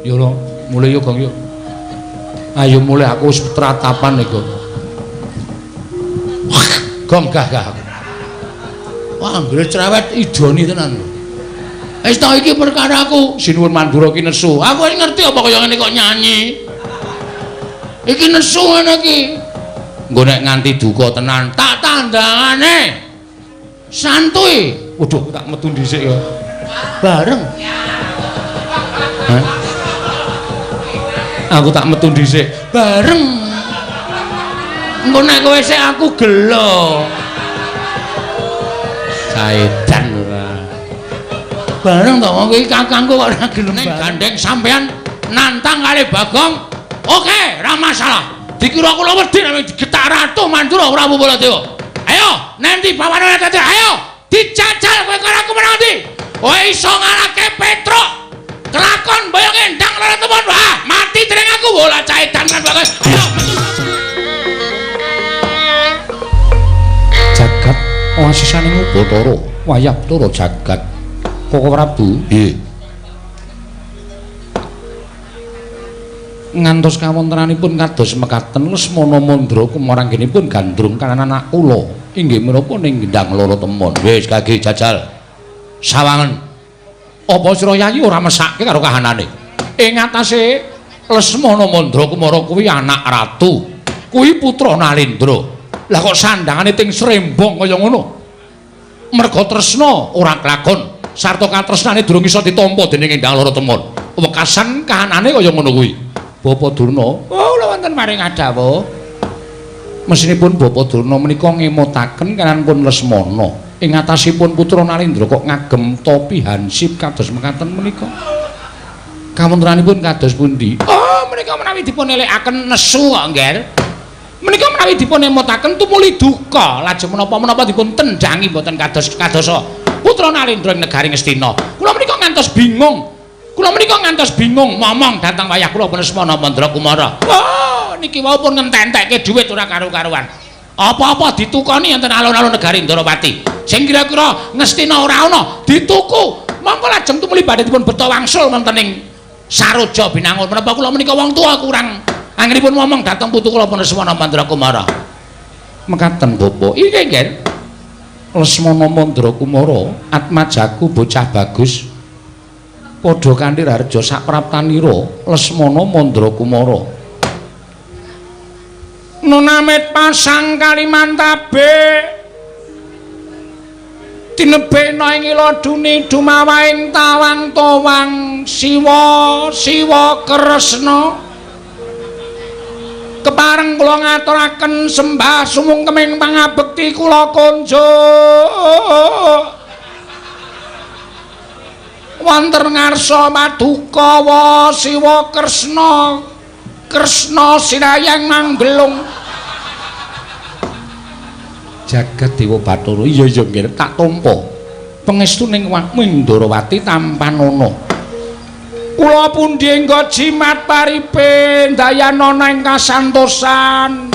Yo lho, mulih yo Gong yo. Ayo mulih aku wis tratapan iku. Gong gah gah. Wah, anggere cerewet idoni tenan. Wis ta iki perkara aku Sinuwun Mandura ki nesu. Aku wis ngerti apa kaya ngene kok nyanyi. Iki nesu ngene iki. Engko nek nganti duka tenan tak tandangane. Santuy. Waduh, tak metu dhisik ya. Bareng. Hah? Aku tak metu dhisik. Bareng. Engko nek kowe sik aku gelo. Saedan ora. Bareng to wong iki kakangku kok ora gelem gandeng sampean nantang kali Bagong. Oke, ora masalah. Dikira kula wedi nek digetak Ratu Mandura Prabu Baladewa. Ayo, nanti pawane tadi. Ayo, dijajal kowe karo aku menang ndi? Kowe iso ngalahke Petruk. Kelakon boyong endang lara temon. Wah, mati dening aku. Bola caedan kan bagus. Ayo. Jagat wasisaning Ubatara, wayah Bathara jagat. Koko Prabu, nggih. Ngantos kawontenanipun kados mekaten Lesmana Mandra Kumara anggenipun gandrung kanan anak kula inggih menapa ning Gendang Loro Temon. Wis kage jajal. Sawangen. Apa sira yayi ora mesake karo kahanane? Ing atase Lesmana Mandra Kumara kuwi anak ratu. Kuwi putra Nalendra. Lah kok sandangane ting srembong kaya ngono? Merga tresna ora kelakon. Sarta katresnane durung iso ditampa dening Endang Loro Temon. Wekasan kahanane kaya ngono kuwi. Bapak Durna, oh kula wonten paring adawuh. Mesinipun Bapak Durna menika ngemotaken kananipun Lesmana. Ing atasipun putra Nalendra kok ngagem topi hansip kados mekaten menika. Kawontenanipun kados pundi? Oh, menika menawi dipun elekaken nesu kok, Ngger. Menika menawi dipun emotaken tumuli duka, lajeng menapa-menapa dipun tendhangi mboten kados kadosa putra Nalendra ing negari Ngastina. Kula menika ngantos bingung. Kula menika ngantos bingung momong dhateng wayah kula Lesmana Mandra Kumara. Oh, niki wau pun ngentek-entekke dhuwit ora karu-karuan. Apa-apa ditukoni enten alun-alun negari Ndrawati. Sing kira-kira Ngastina ora ana, dituku. Mongko lajeng tumuli badhe dipun beto wangsul wonten ing Saroja Binangun. Menapa kula menika wong tuwa kurang anggenipun momong dhateng putu kula Lesmana Mandra Kumara. Mekaten Bapak. Iki nggih. Lesmana Mandra Kumara atmajaku bocah bagus. Padha kanthi raharja sapraptanira Lesmana Mandra Kumara. Nunamit pasang Kalimantabe tinebena ing iladune dumawaing tawang towang siwa siwa kresna. Kepareng kula ngaturaken sembah sumungkeming pangabekti kula konjuk. Wonten ngarsa paduka wa Siwa Kresna Kresna sinayang manggelung. Jagat Dewa Bathara, iya iya nggih tak tampa pangestuning Ndrawati tampanana. Kula pundi engga jimat paripe ndayanana ing kasantosan.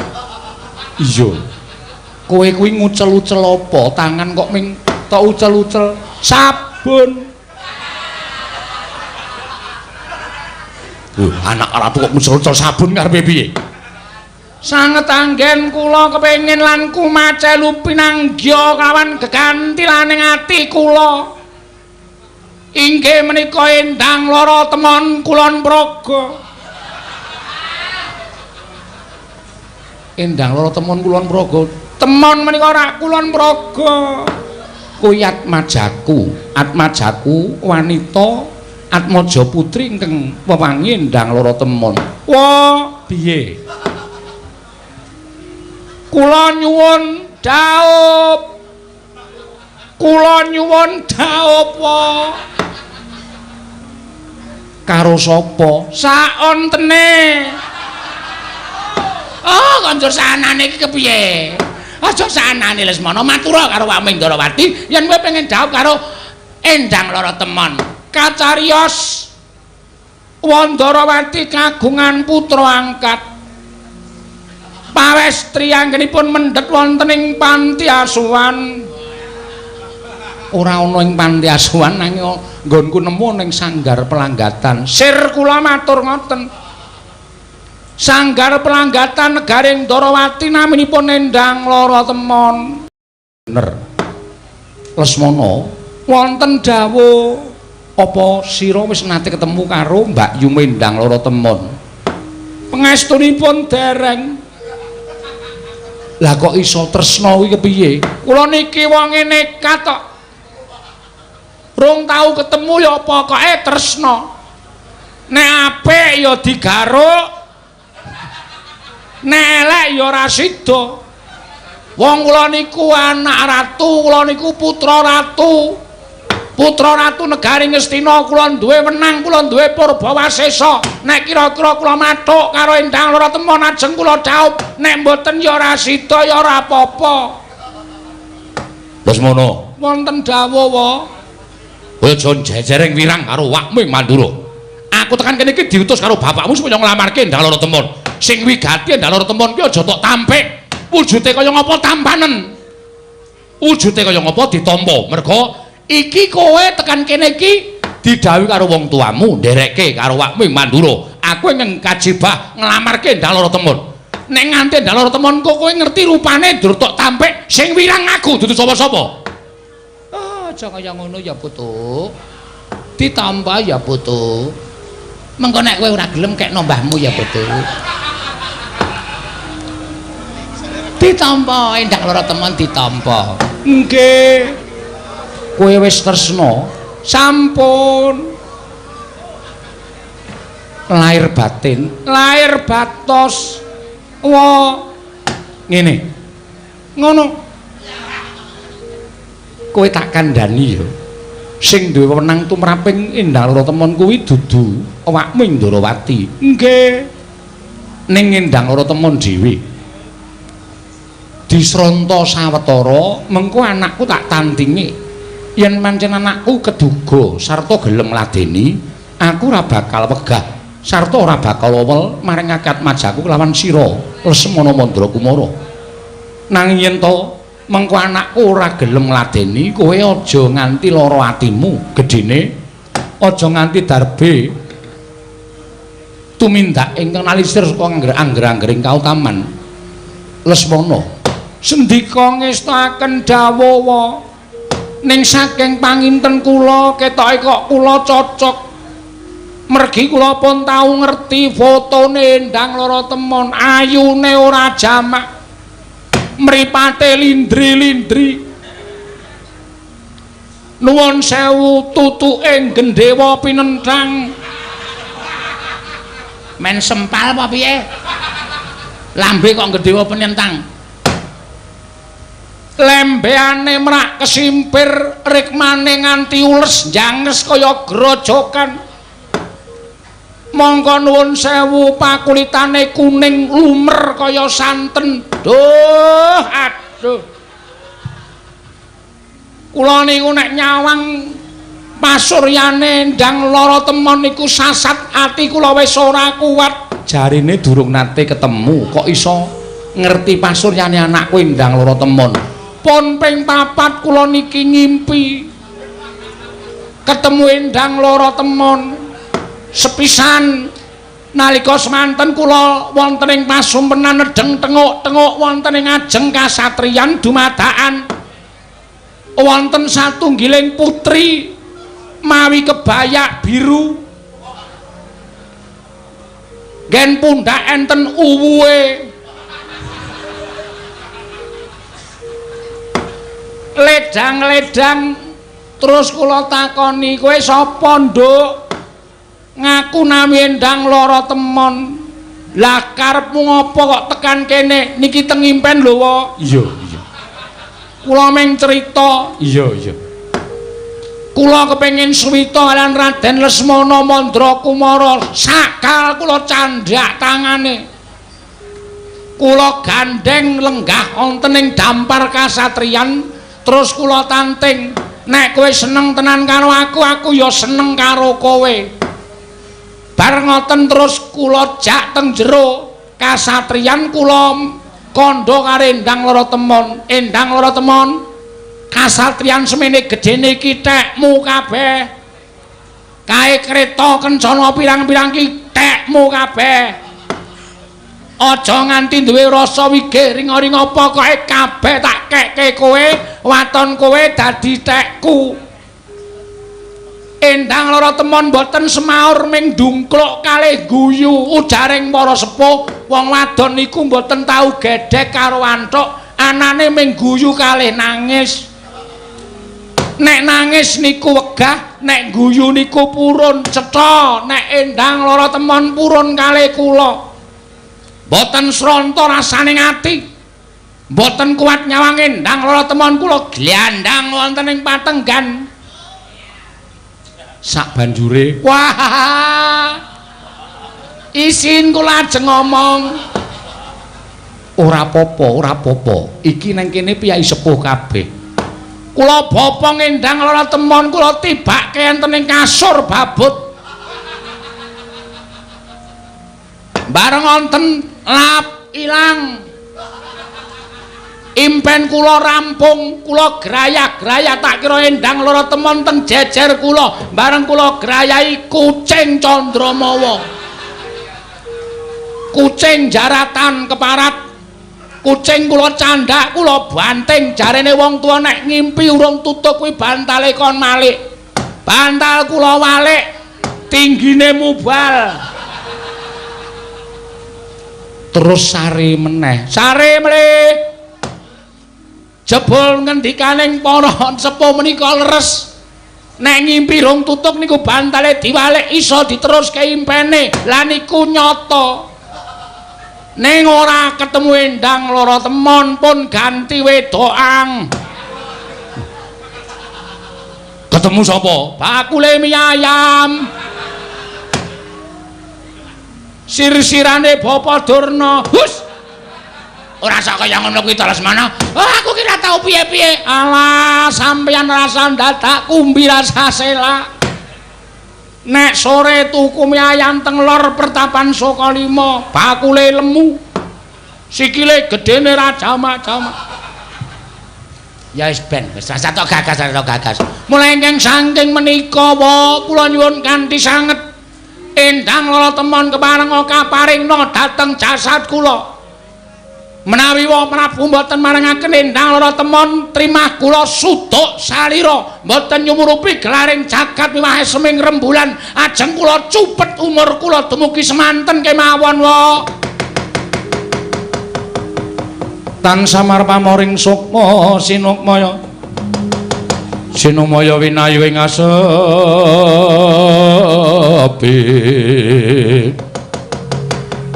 Iya. Kowe kuwi ngucel-ucel apa? Tangan kok ming tok ucel-ucel sabun. Anak ratu kok ngucel-ucel sabun karepe piye? Sanget anggen kula kepengin lan kumacelu pinanggya kawan gegantilaning ati kula. Inggih menika Endang Lara Temon Kulon Praga. Endang Lara Temon Kulon Praga. Temon menika ora Kulon Praga. Kuwi atmajaku, atmajaku wanita Atmaja putri ingkang wewangi Endang Lara Temon. Wah, piye? Kula nyuwun dhaup. Kula nyuwun dhaup wa. Karo sapa? Saontene. Oh, konjur sanane iki kepiye? Aja sanane Lesmana matura karo Wami Ndrawati yen kowe pengen dhaup karo Endang Lara Temon. Kacariyos Wandarawati kagungan putra angkat. Pawestri anggenipun mendhet wonten ing panti asuhan. Ora ana ing panti asuhan nanging nggonku nemu ning sanggar pelanggatan. Sir kula matur ngoten. Sanggar pelanggatan negaring Ndorowati naminipun Endang Lara Temon. Bener. Lesmana, wonten dawuh apa sira wis nate ketemu karo Mbak Yu Endang Lara Temon? Pangestunipun dereng. Lah kok iso tresna kuwi kepiye? Kula niki wonge nekat kok. Rung tau ketemu ya pokoke tresna. Nek apik ya digaruk, nek elek ya ora sida. Wong kula niku anak ratu, kula niku putra ratu. Putra ratu negari Ngastina, kula duwe wenang, kula duwe purbawasesa. Nek kira-kira kula mathuk karo Endang Lara Temon ajeng kula dhaup, nek mboten ya ora sida ya ora apa-apa. Lesmana, wonten dawuh wa. Kowe aja jejereng wirang karo wakmu ing Mandura. Aku tekan kene iki diutus karo bapakmu supaya nglamarke Endang Lara Temon. Sing wigati Endang Lara Temon ki aja tok tampik. Wujude kaya ngapa tampanen. Wujude kaya ngapa ditampa. Merga iki kowe tekan kene iki didhawuhi karo wong tuamu, nderekke karo wakmu ing Mandura. Aku ing kajibah nglamarke Endang Lara Temon. Nek nganti Endang Lara Temon kok kowe ngerti rupane dur tok tampik, sing wirang aku dudu sapa-sapa. Aja kaya ngono ya Putu. Ditampa ya Putu. Mengko nek kowe ora gelem kekno mbahmu ya Putu. Ditampa Endang Lara Temon ditampa. Nggih. Kowe wis tresna? Sampun. Lahir batin, lahir batos. Wa ngene. Ngono. Kowe tak kandhani ya. Sing duwe wewenang tumraping Endang Lara Temon kuwi dudu awakmu ing Ndorowati. Nggih. Ning Endang Lara Temon dhewe. Disronta sawetara, mengko anakku tak tantingi. Yen pancen anakku keduga sarta gelem ngladeni, aku ora bakal wegah sarta ora bakal wewel maring akad majaku kelawan sira Lesmana Mandra Kumara. Nanging yen to mengko anakku ora gelem ngladeni, kowe aja nganti lara atimu gedene, aja nganti darbe tumindak ingkang nalisir saka angger-anggering kautaman. Lesmana sendika ngestakaken dawuh, ning saking panginten kula ketoke kok kula cocok. Mergi kula pun tau ngerti fotone Endang Lara Temon, ayune ora jamak, mripate lindri-lindri. Nuwun sewu tutuke gendhewa pinenthang. Men sempal apa piye? Lambe kok gendhewa pinenthang. Lembeane mrak kesimpir, rikmane nganti ules njanges kaya grojokan. Mongko nuwun sewu pakulitane kuning lumer kaya santen. Duh, aduh. Kula niku nek nyawang pasuryane Endang Lara Temon niku sasat ati kula wis ora kuat. Jarine durung nate ketemu kok iso ngerti pasuryane anakku Endang Lara Temon. Pun ping papat kula niki ngimpi ketemu Endang Lara Temon. Sepisan nalika semanten kula wonten ing pasumpenan nedheng tenguk-tenguk wonten ing ajeng kasatriyan dumadakan wonten satunggiling putri mawi kebayak biru, nggen pundhak enten uwuhe, ledang-ledang. Terus kula takoni, kowe sapa nduk? Ngaku nami Endang Lara Temon. Lah karepmu ngopo kok tekan kene? Niki teng impen lho, wa. Iya, iya. Kula meng crita. Iya, iya. Kula kepengin suwita kalian Raden Lesmana Mandra Kumara. Sakal kula candhak tangane. Kula gandeng lenggah wonten ing dampar kasatriyan, terus kula tanting, nek kowe seneng tenan karo aku, aku ya seneng karo kowe. Bar ngoten terus kula jak teng jero kasatriyan, kula kandha karo Endang Lara Temon. Endang Lara Temon, Kasatriyan semene gedene iki tekmu kabeh. Kae kreta kencana pirang-pirang iki tekmu kabeh. Aja nganti duwe rasa wigih ringa-ringa pokoke kabeh tak kekke kowe, waton kowe dadi tekku. Endang Lara Temon mboten semaur ming ndungkluk kalih guyu ujaring para sepuh. Wong wadon niku mboten tau gedhek karo antuk, anane ming guyu kalih nangis. Nek nangis niku wegah, nek guyu niku purun cetha. Nek Endang Lara Temon purun kalih kula. Mboten sronta rasane ati. Mboten kuat nyawang Endang Lara Temon kula glandang wonten ing patenggan. Sak banjure, wah, isin kula ajeng ngomong. Ora apa-apa, ora apa-apa. Iki nang kene piyai sepuh kabeh. Kula bapa Endang Lara Temon kula tibake enten ing kasur babut. Bareng wonten lap ilang. Impen kula rampung, kula grayah-grayah tak kira Endang Lara Temon teng jejer kula. Bareng kula grayahi kucing Candramawa. Kucing jaratan keparat. Kucing kula candhak, kula banting. Jarene wong tuwa nek ngimpi urung tutuk kuwi bantale kon malik. Bantal kula walik, tinggine mubal. Terus sare meneh. Sare mlih. Jebul ngendikaning para sepuh menika leres. Nek ngimpi rong tutuk niku bantale diwalik iso diteruske impene. Lah niku nyata. Ning ora ketemu Endang Lara Temon pun ganti wedokan. Ketemu sapa? Bakule mie ayam. Sir-sirane Bapa Durna. Hus. Ora sak kaya ngono kuwi ta Lesmana. Oh, aku ki ora tau piye-piye. Alah, sampeyan rasa dadak kumbi rasa selak. Nek sore tuku mie ayam teng lor pertapan Sukalima, bakule lemu. Sikile gedene ra jamak-jamak. Ya wis ben, wis rasa tok gagas, rasa tok gagas. Mulai ingkang saking menika wa kula nyuwun kanthi sanget Endang Lara Temon kepareng kaparingna dhateng jasad kula. Menawi wa Prabu mboten marengaken Endang Lara Temon trimah kula suduk salira mboten nyumurupi gelaring jagat miwah seming rembulan ajeng kula cupet umur kula dumugi semanten kemawon wa. Tan samar pamoring sukma sinukmaya sinumaya winayu ing asepi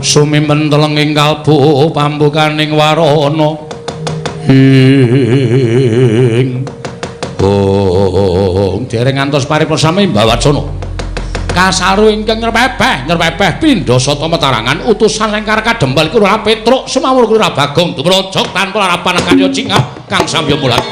sumimpen telenging kalbu pambukaning warana ing ong dereng ngantos paripurna sami mbawacana kasaru ingkang nyrepebeh nyrepebeh pindha sata metarangan utusan lengkar kadempel Lurah Petruk sumawur Lurah Bagong dumrojok tanpa larapan kaya cingap kang samya mulat.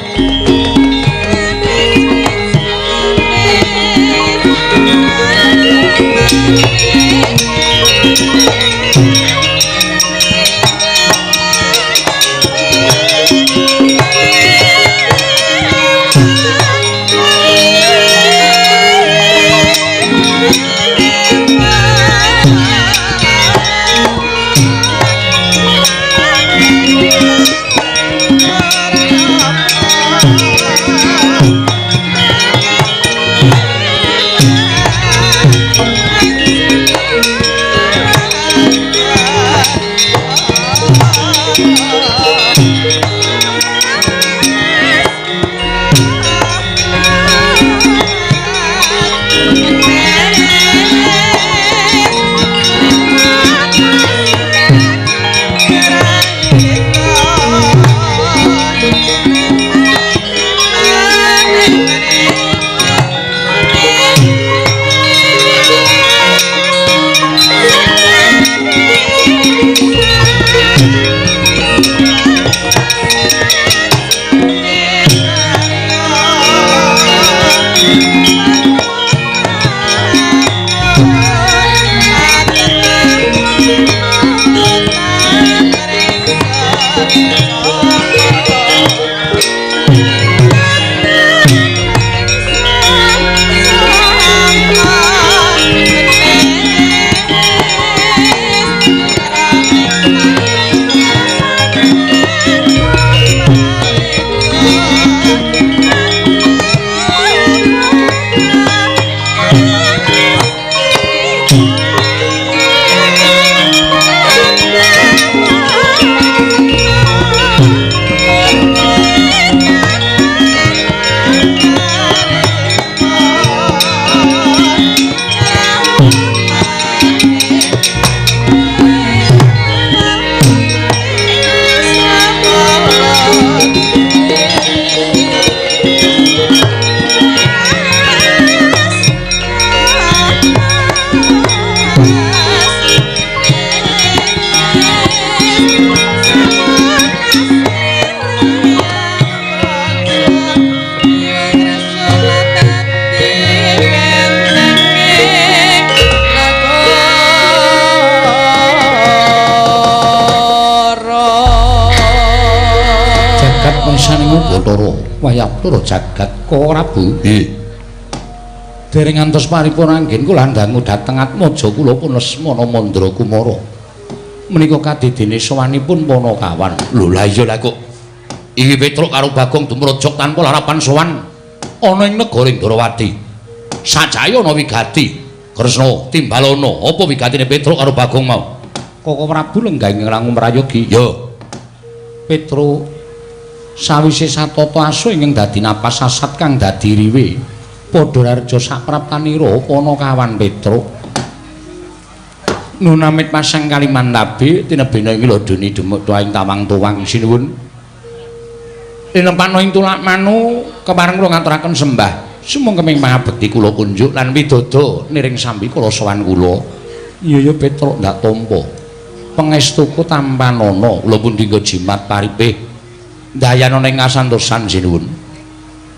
Bathara Jagat Koko Prabu. Nggih. Dereng ngantos paripurna anggen kula dangu dhateng atmaja kula pun Lesmana Mandra Kumara. Menika kadidene sowanipun Panakawan. Lho lah iya lah kok. Iki Petruk karo Bagong dumrojok tanpa larapan sowan ana ing negara Ndrawati. Sajaya ana wigati. Kresna timbalana apa wigatine Petruk karo Bagong mau? Koko Prabu lenggah ing langu prayogi. Ya. Petruk sawise satata asu ingkang dadi napas sasat kang dadi riwe. Padha raja sapraptanira Panakawan Petruk. Nunamit pasang Kalimantabe tinebena ing lodoni dumuk tuaing tawang tuwang sinuwun. Linempano ing tulak manu kepareng kula ngaturaken sembah. Sumangga mahabekti kula kunjuk lan widodo niring sambi kula sowan kula. Iya ya Petruk ndak tampa. Pangestuku tampanana kula pundi nggo jimat paripih. Ndayana ing kasantosan sinuwun.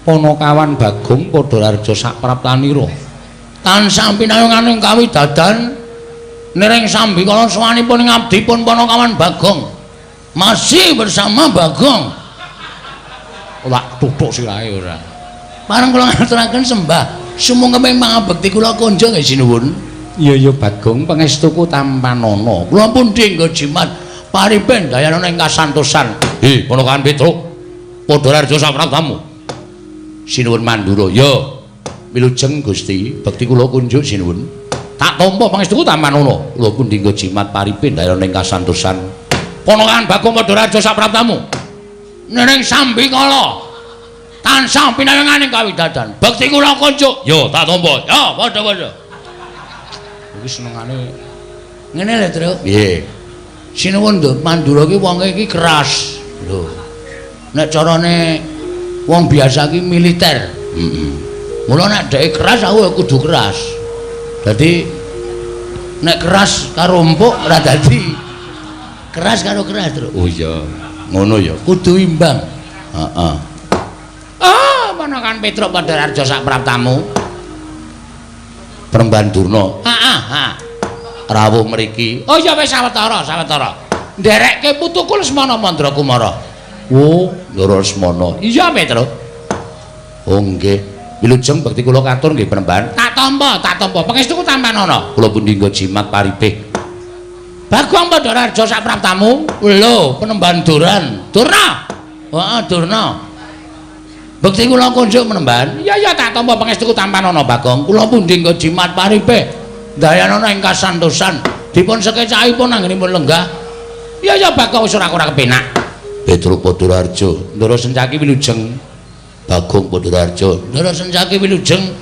Panakawan Bagong padha raja sapraptanira. Tansah pinayungan ing kawidadan niring sambi kala sowanipun ing abdipun Panakawan Bagong. Masih bersama Bagong. Lak tutuk sirahe ora. Pareng kula ngaturaken sembah. Sumangga mangabekti kula kunjung nggih sinuwun. Iya ya Bagong pangestuku tampanana. Kula pundi nggo jimat paripen dayana ing kasantosan. Hi, Panakawan Petruk. Padha raja sapraptamu. Sinuwun Mandura. Ya. Wilujeng Gusti, bekti kula kunjuk sinuwun. Tak tampa pangestuku tampanana. Kula pundi nggo jimat paripen dayana ing kasantosan. Panakawan Bagong padha raja sapraptamu. Niring sambi kala tansah pinawenganing kawidadan. Bekti kula kunjuk. Ya, tak tampa. Ya, padha-padha. Iki senengane ngene lho, Truk. Nggih. Sinuwun lho, Mandura iki wonge iki keras. Lho. Nek carane wong biasa iki militer. Heeh. Mula nek dheke keras aku ya kudu keras. Dadi nek keras karo empuk ora dadi. Keras karo keras, Truk. Oh iya. Ngono ya, kudu imbang. Heeh. Ah, Panakawan Petruk padha raja sapraptamu. Premban Durna. Heeh, heeh. Rawuh mriki. Oh ya wis sawetara, sawetara. Nderekke putuku Lesmana Mandra Kumara. Oh, Ndara Lesmana. Iya, Petruk. Oh nggih. Wilujeng bekti kula katur nggih Premban. Tak tampa, tak tampa. Pangestuku tampanana. Kula pundi nggo jimat paripih. Bagong padha raja sapraptamu. Lho, Penemban Duran. Durna. Heeh, Durna. Bekti kula kunjuk Penemban. Iya ya tak tampa pangestuku tampanana Bagong. Kula pundi nggo jimat paripih. Dayanana ing kasantosan. Dipun sekecakipun anggenipun lenggah. Iya ya Bagong wis ora ora kepenak. Petruk padha raja. Ndara Sencaki wilujeng. Bagong padha raja. Ndara Sencaki wilujeng.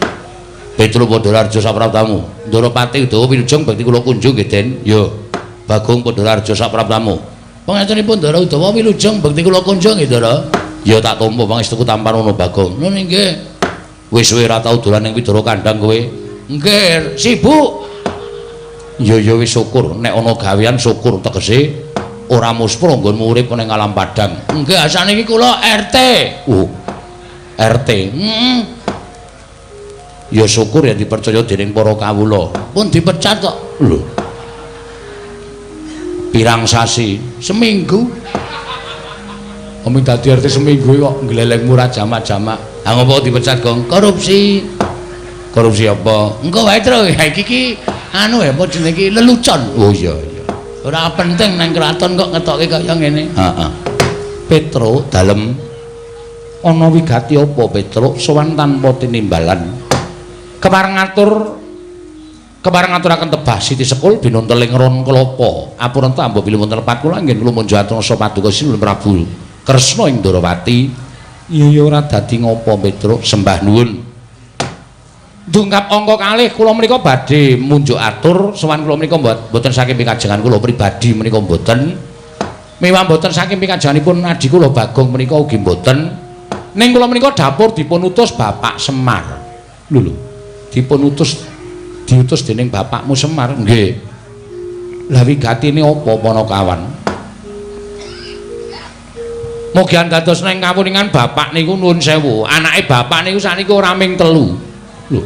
Petruk padha raja sapraptamu. Ndara Pati Udawa wilujeng bekti kula kunjuk nggih Den. Ya. Bagong padha raja sapraptamu. Pangestunipun Ndara Udawa wilujeng bekti kula kunjung nggih Ndara. Ya tak tampa pangestuku tampanana Bagong. Nun nggih. Wis suwe ora tau dolan ning Widara Kandang kowe. Nggih, sibuk. Ya ya wis syukur nek ana gawean syukur tegese ora muspro nggonmu urip ning alam padang. Nggih, asane iki kula RT. Oh. RT. Heeh. Ya syukur ya dipercaya dening para kawula. Pun dipecat kok. Lho. Pirang sasi? Seminggu. Omong dadi RT seminggu kok ngleleng murah jamak-jamak. Ha ngopo dipecat, Gong? Korupsi. Korupsi apa? Engko wae, Tru. Ha iki ki anu ya apa jenenge iki lelucon. Oh iya iya. Ora penting nang kraton kok ngetoke kaya ngene. Heeh. Petruk dalem ana wigati apa Petruk sowan tanpa tinimbalan. Kepareng ngatur kepareng ngaturaken tebah Siti Sekul binunteling ron klapa. Apurenta ambo bilih wonten lepat kula anggen kula munjuk atur paduka Sinuwun Prabu Kresna ing Ndrawati. Iya ya ora dadi ngopo Petruk sembah nuwun. Dungkap angka kalih kula menika badhe munjuk atur sowan kula menika mboten saking pikajengan kula pribadi menika mboten. Miwah mboten saking pikajenganipun adhi kula Bagong menika ugi mboten. Ning kula menika dapur dipun utus Bapak Semar. Lho lho. Dipun utus diutus dening bapakmu Semar. Nggih. Lah wigatine apa Panakawan? Mugi dados neng kawuningan bapak niku nuwun sewu. Anake bapak niku sakniki ora ming telu. Lho.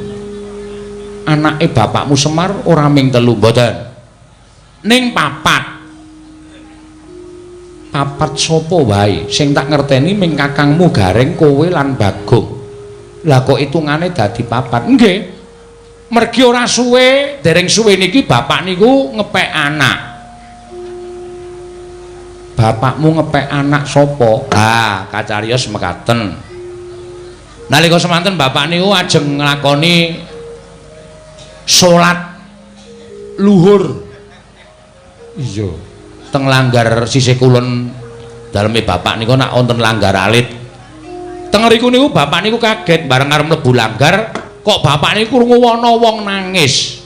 Anake bapakmu Semar ora ming telu mboten. Ning papat. Papat sapa wae? Sing tak ngerteni ming kakangmu Gareng, kowe lan Bagong. Lah kok hitungane dadi papat? Nggih. Mergi ora suwe, dereng suwe niki bapak niku ngepek anak. Bapakmu ngepek anak sapa? Ah, kacariyos mekaten. Nalika semanten bapak niku ajeng nglakoni salat luhur. Iya, teng langgar sisih kulon daleme bapak niku nak wonten langgar alit. Teng riku niku bapak niku kaget bareng arep mlebu langgar, kok bapak niku krungu ana wong nangis.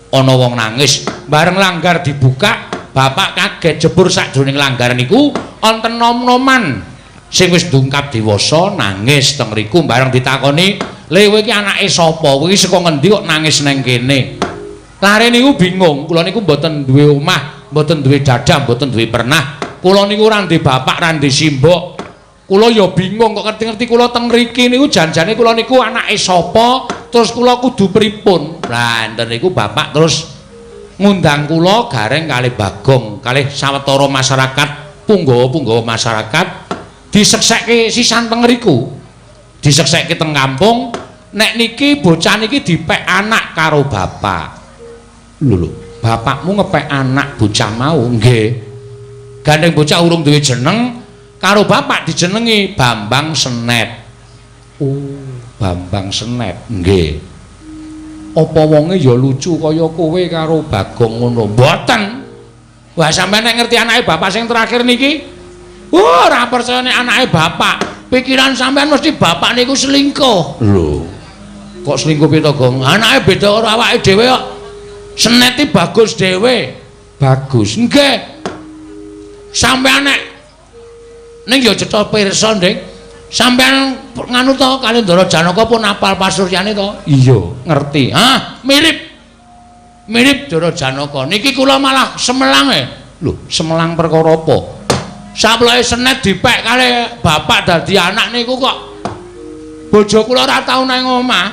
Ana wong nangis, bareng langgar dibuka, bapak kaget jebur sakjroning langgar niku wonten nom-noman sing wis dungkap dewasa nangis teng riku. Bareng ditakoni, "Le kowe iki anake sapa? Kowe iki saka ngendi kok nangis nang kene?" Lare niku bingung, kula niku mboten duwe omah, mboten duwe dadah, mboten duwe pernah. Kula niku ora ndek bapak, ora ndek simbok. Kula ya bingung kok ngerti-ngerti kula teng mriki niku janjane kula niku anake sapa, terus kula kudu pripun? Lah enten niku bapak terus ngundang kula Gareng kalih Bagong, kalih sawetara masyarakat, punggawa-punggawa masyarakat diseksekke sisan teng ngriku. Diseksekke teng kampung, nek niki bocah niki dipek anak karo bapak. Lho lho, bapakmu ngepek anak bocah mau? Nggih. Gandeng bocah urung duwe jeneng, karo bapak dijenengi Bambang Senet. Oh, Bambang Senet. Nggih. Apa wonge ya lucu kaya kowe karo Bagong ngono? Mboten. Wah, sampeyan nek ngerti anake bapak sing terakhir niki, wah, ora percaya nek anake bapak. Pikiran sampeyan mesti bapak niku selingkuh. Lho. Kok selingkuh piye to, Gong? Anake beda karo awake dhewe kok. Senet iki bagus dhewe. Bagus. Nggih. Sampeyan nek ning ya cetha pirsa, Dik. Sampeyan nganu to kali Ndara Janaka pun apal pasuryane to? Iya, ngerti. Hah, mirip. Mirip Ndara Janaka. Niki kula malah semelang e. Lho, semelang perkara apa? Saploke Senet dipek kali bapak dadi anak niku kok bojo kula ora tau nang omah.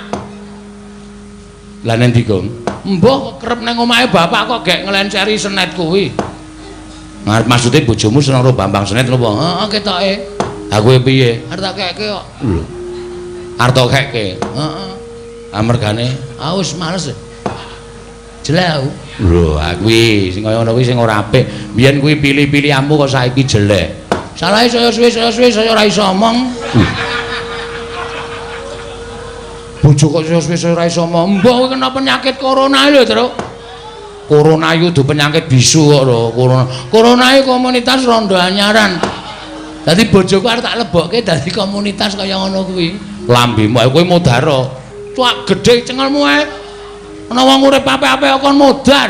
Lah nendi, Gong? Mbah kerep nang omahe bapak kok gek nglenceri Senet kuwi. Ngarep maksude bojomu seneng karo Bambang Senet napa? Heeh, ketoke. Ha kowe piye? Arep tak keke kok. Lho. Arep tak keke. Heeh. Amergane ah wis males. Jelek aku. Lho, ha kuwi sing kaya ngono kuwi sing ora apik. Biyen kuwi pilih-pilihanmu kok saiki jelek. Salahe saya suwe saya ora iso omong. Bojo kok saya suwe saya ora iso omong. Mbah kowe kena penyakit corona lho, Truk. Corona iku dudu penyakit bisu kok lho, corona. Corona iku komunitas rondo anyaran. Dadi bojoku arep tak lebokke dadi komunitas kaya ngono kuwi. Lambemu ae kowe modar. Cuak gedhe cengelmu ae. Ana wong urip apik-apik kok modar.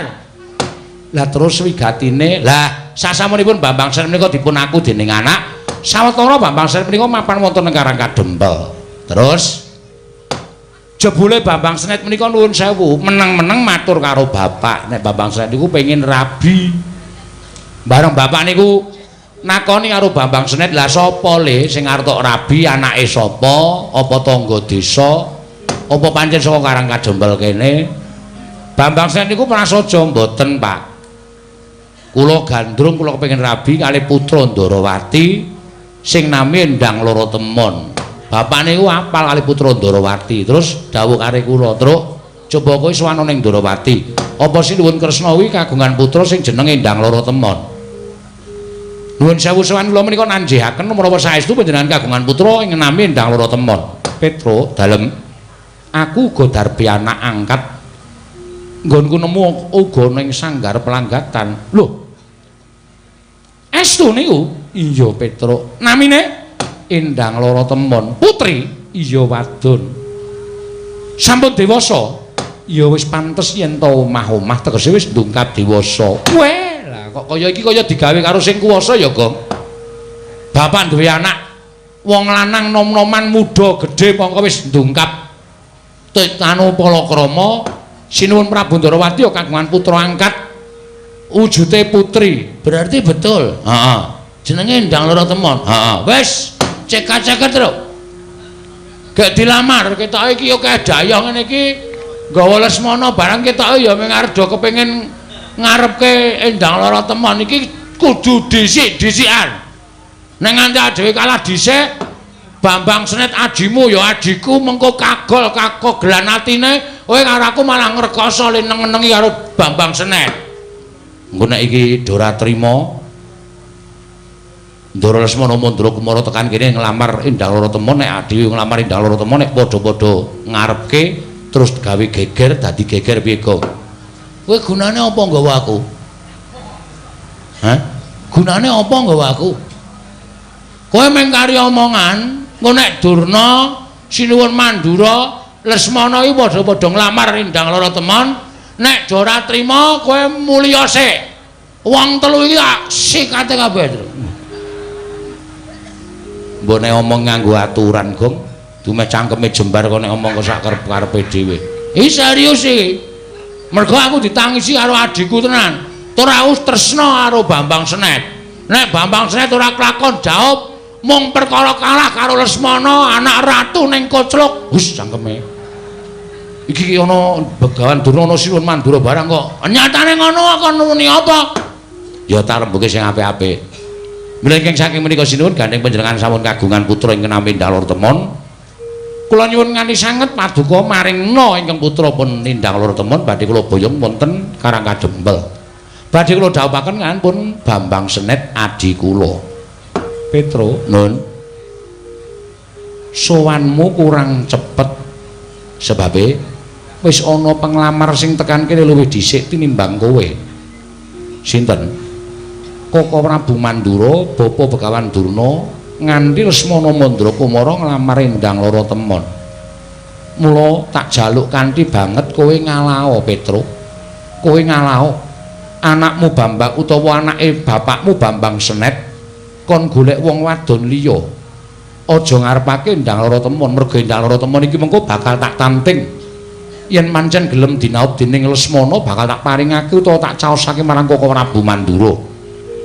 Lah terus wigatine, lah sasampunipun Bambang Senet menika dipun aku dening anak, sawetara Bambang Senet menika mapan wonten ing Karang Kadempel. Terus jebule Bambang Senet menika nuwun sewu, meneng-meneng matur karo bapak, nek Bambang Senet niku pengin rabi. Bareng bapak niku nakoni karo Bambang Senet, lah sapa le sing arep tok rabi, anake sapa, apa tangga desa, apa pancen saka Karang Kadempel kene? Bambang Senet niku prasaja, mboten, Pak. Kula gandrung kula kepengin rabi kali putra Ndarawati sing nami Endang Loro Temon. Bapak niku apal kali putra Ndarawati. Terus dawuh kare kula, "Truk, coba kowe sowan ning Ndarawati. Apa Sinuwun Kresna kuwi kagungan putra sing jenenge Endang Loro Temon?" Nuwun sewu sowan kula menika nanjihaken menawa saestu panjenengan kagungan putra ing nami Endang Loro Temon. Petro, dalem aku uga darbe anak angkat. Nggonku nemu uga ning sanggar pelanggatan. Lho. Estu niku? Iya, Petro. Namine Endang Loro Temon. Putri? Iya, wadon. Sampun dewasa? Ya wis pantes yen to omah-omah tegese wis ndungkap dewasa. Weh, lah kok kaya iki kaya digawe karo sing kuwasa ya, Gong. Bapak duwe anak wong lanang nom-noman muda gedhe mongko wis ndungkap anu palakrama. Sinuwun Prabu Ndarawati ya kagungan putra angkat wujute putri. Berarti betul. Heeh. Jenenge Endang Loro Temon. Heeh. Wis, cekak-ceket, Truk. Gek dilamar, ketoke iki yo kaya dayah ngene iki nggawa Lesmana barang ketoke ya mung arep do kepengin ngarepke Endang Loro Temon iki kudu dhisik-dhisikan. Nek nganti dhewe kalah dhisik, Bambang Senet ajimu ya ajiku mengko kagol kakogelan atine, kowe karo aku malah ngrekoso le neng-nengi karo Bambang Senet. Engko nek iki ora trima Ndara Lesmana Mandra Kumara tekan kene nglamar Endang Loro Temon, nek dhewe nglamar Endang Loro Temon nek padha-padha ngarepke terus gawe geger dadi geger piye, Gong? Kowe gunane apa nggawa aku? Hah? Gunane apa nggawa aku? Kowe mung kari omongan, engko nek Durna, Sinuwun Mandura, Lesmana iki padha-padha nglamar Endang Loro Temon, nek ora trima kowe mulya sik. Wong telu iki tak sikate kabeh. Mbok nek omong nganggo aturan, Gong. Dumeh cangkeme jembar kok nek omong kok sak karep-karepe dhewe. Iki serius iki. Mergo aku ditangisi karo adhiku tenan. Tur aku tresna karo Bambang Senet. Nek Bambang Senet ora kelakon jawab mung perkara kalah karo Lesmana anak ratu ning Kocluk. Hus cangkeme. Iki ana Begawan Durna ana Sinuwun Mandura barang kok. Nyatane ngono kon muni apa? Ya tak rembuke sing apik-apik. Mila ingkang saking menika sinuwun gandeng panjenengan sampun kagungan putra ingkang nami Endang Loro Temon. Kula nyuwun nganti sanget paduka maringna ingkang putra pun Endang Loro Temon badhe kula boyong wonten Karang Kadempel. Badhe kula dhawuhaken pun Bambang Senet adhi kula. Petro, nun. Sowanmu kurang cepet sebabe wis ana penglamar sing tekan kene luwih dhisik tinimbang kowe. Sinten? Koko Prabu Mandura, Bapa Begawan Durna, nganti Lesmana Mandra Kumara nglamar Endang Loro Temon. Mula tak jaluk kanthi banget kowe ngalao, Petro. Kowe ngalao anakmu Bambang utawa anake bapakmu Bambang Senet kon golek wong wadon liya. Aja ngarepake Endang Loro Temon, mergo Endang Loro Temon iki mengko bakal tak tanting. Yen mancen gelem dinaup dening Lesmana bakal tak paringake utawa tak caosake marang Koko Prabu Mandura.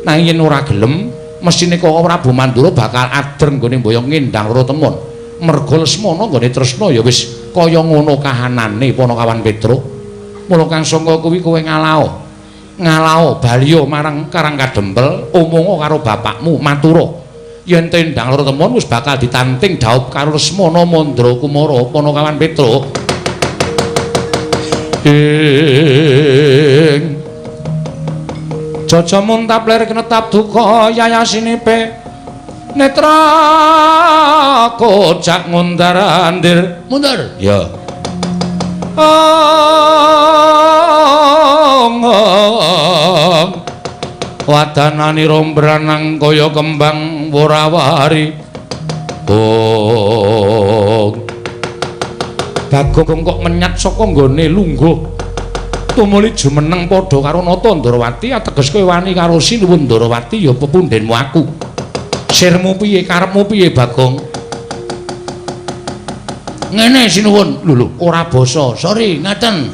Nanging yen ora gelem, mesthine Koko Prabu Mandura bakal ader nggone mboyong Endang Loro Temon. Mergo Lesmana nggone tresna ya wis kaya ngono kahanane Panakawan Petruk. Mula kang sangka kuwi kowe ngalao. Ngalao baliya marang Karang Kadempel, omonga karo bapakmu matura. Yen Endang Loro Temon wis bakal ditanting dhaup karo Lesmana Mandra Kumara Panakawan Petruk. Ing Jaja muntap lir kenetap duka yayasinipe netra kocak ngundar-andir mundur ya. Wadanani rombranang kaya kembang worawari. Oh Bagong kok menyat saka nggone lungguh tumuli jumeneng padha karo Nata Ndrawati ateges kowe wani karo Sinuwun Ndrawati ya pepundhenmu aku. Sirmu piye karepmu piye Bagong? Ngene Sinuwun, lho lho ora basa. Sorry ngaten.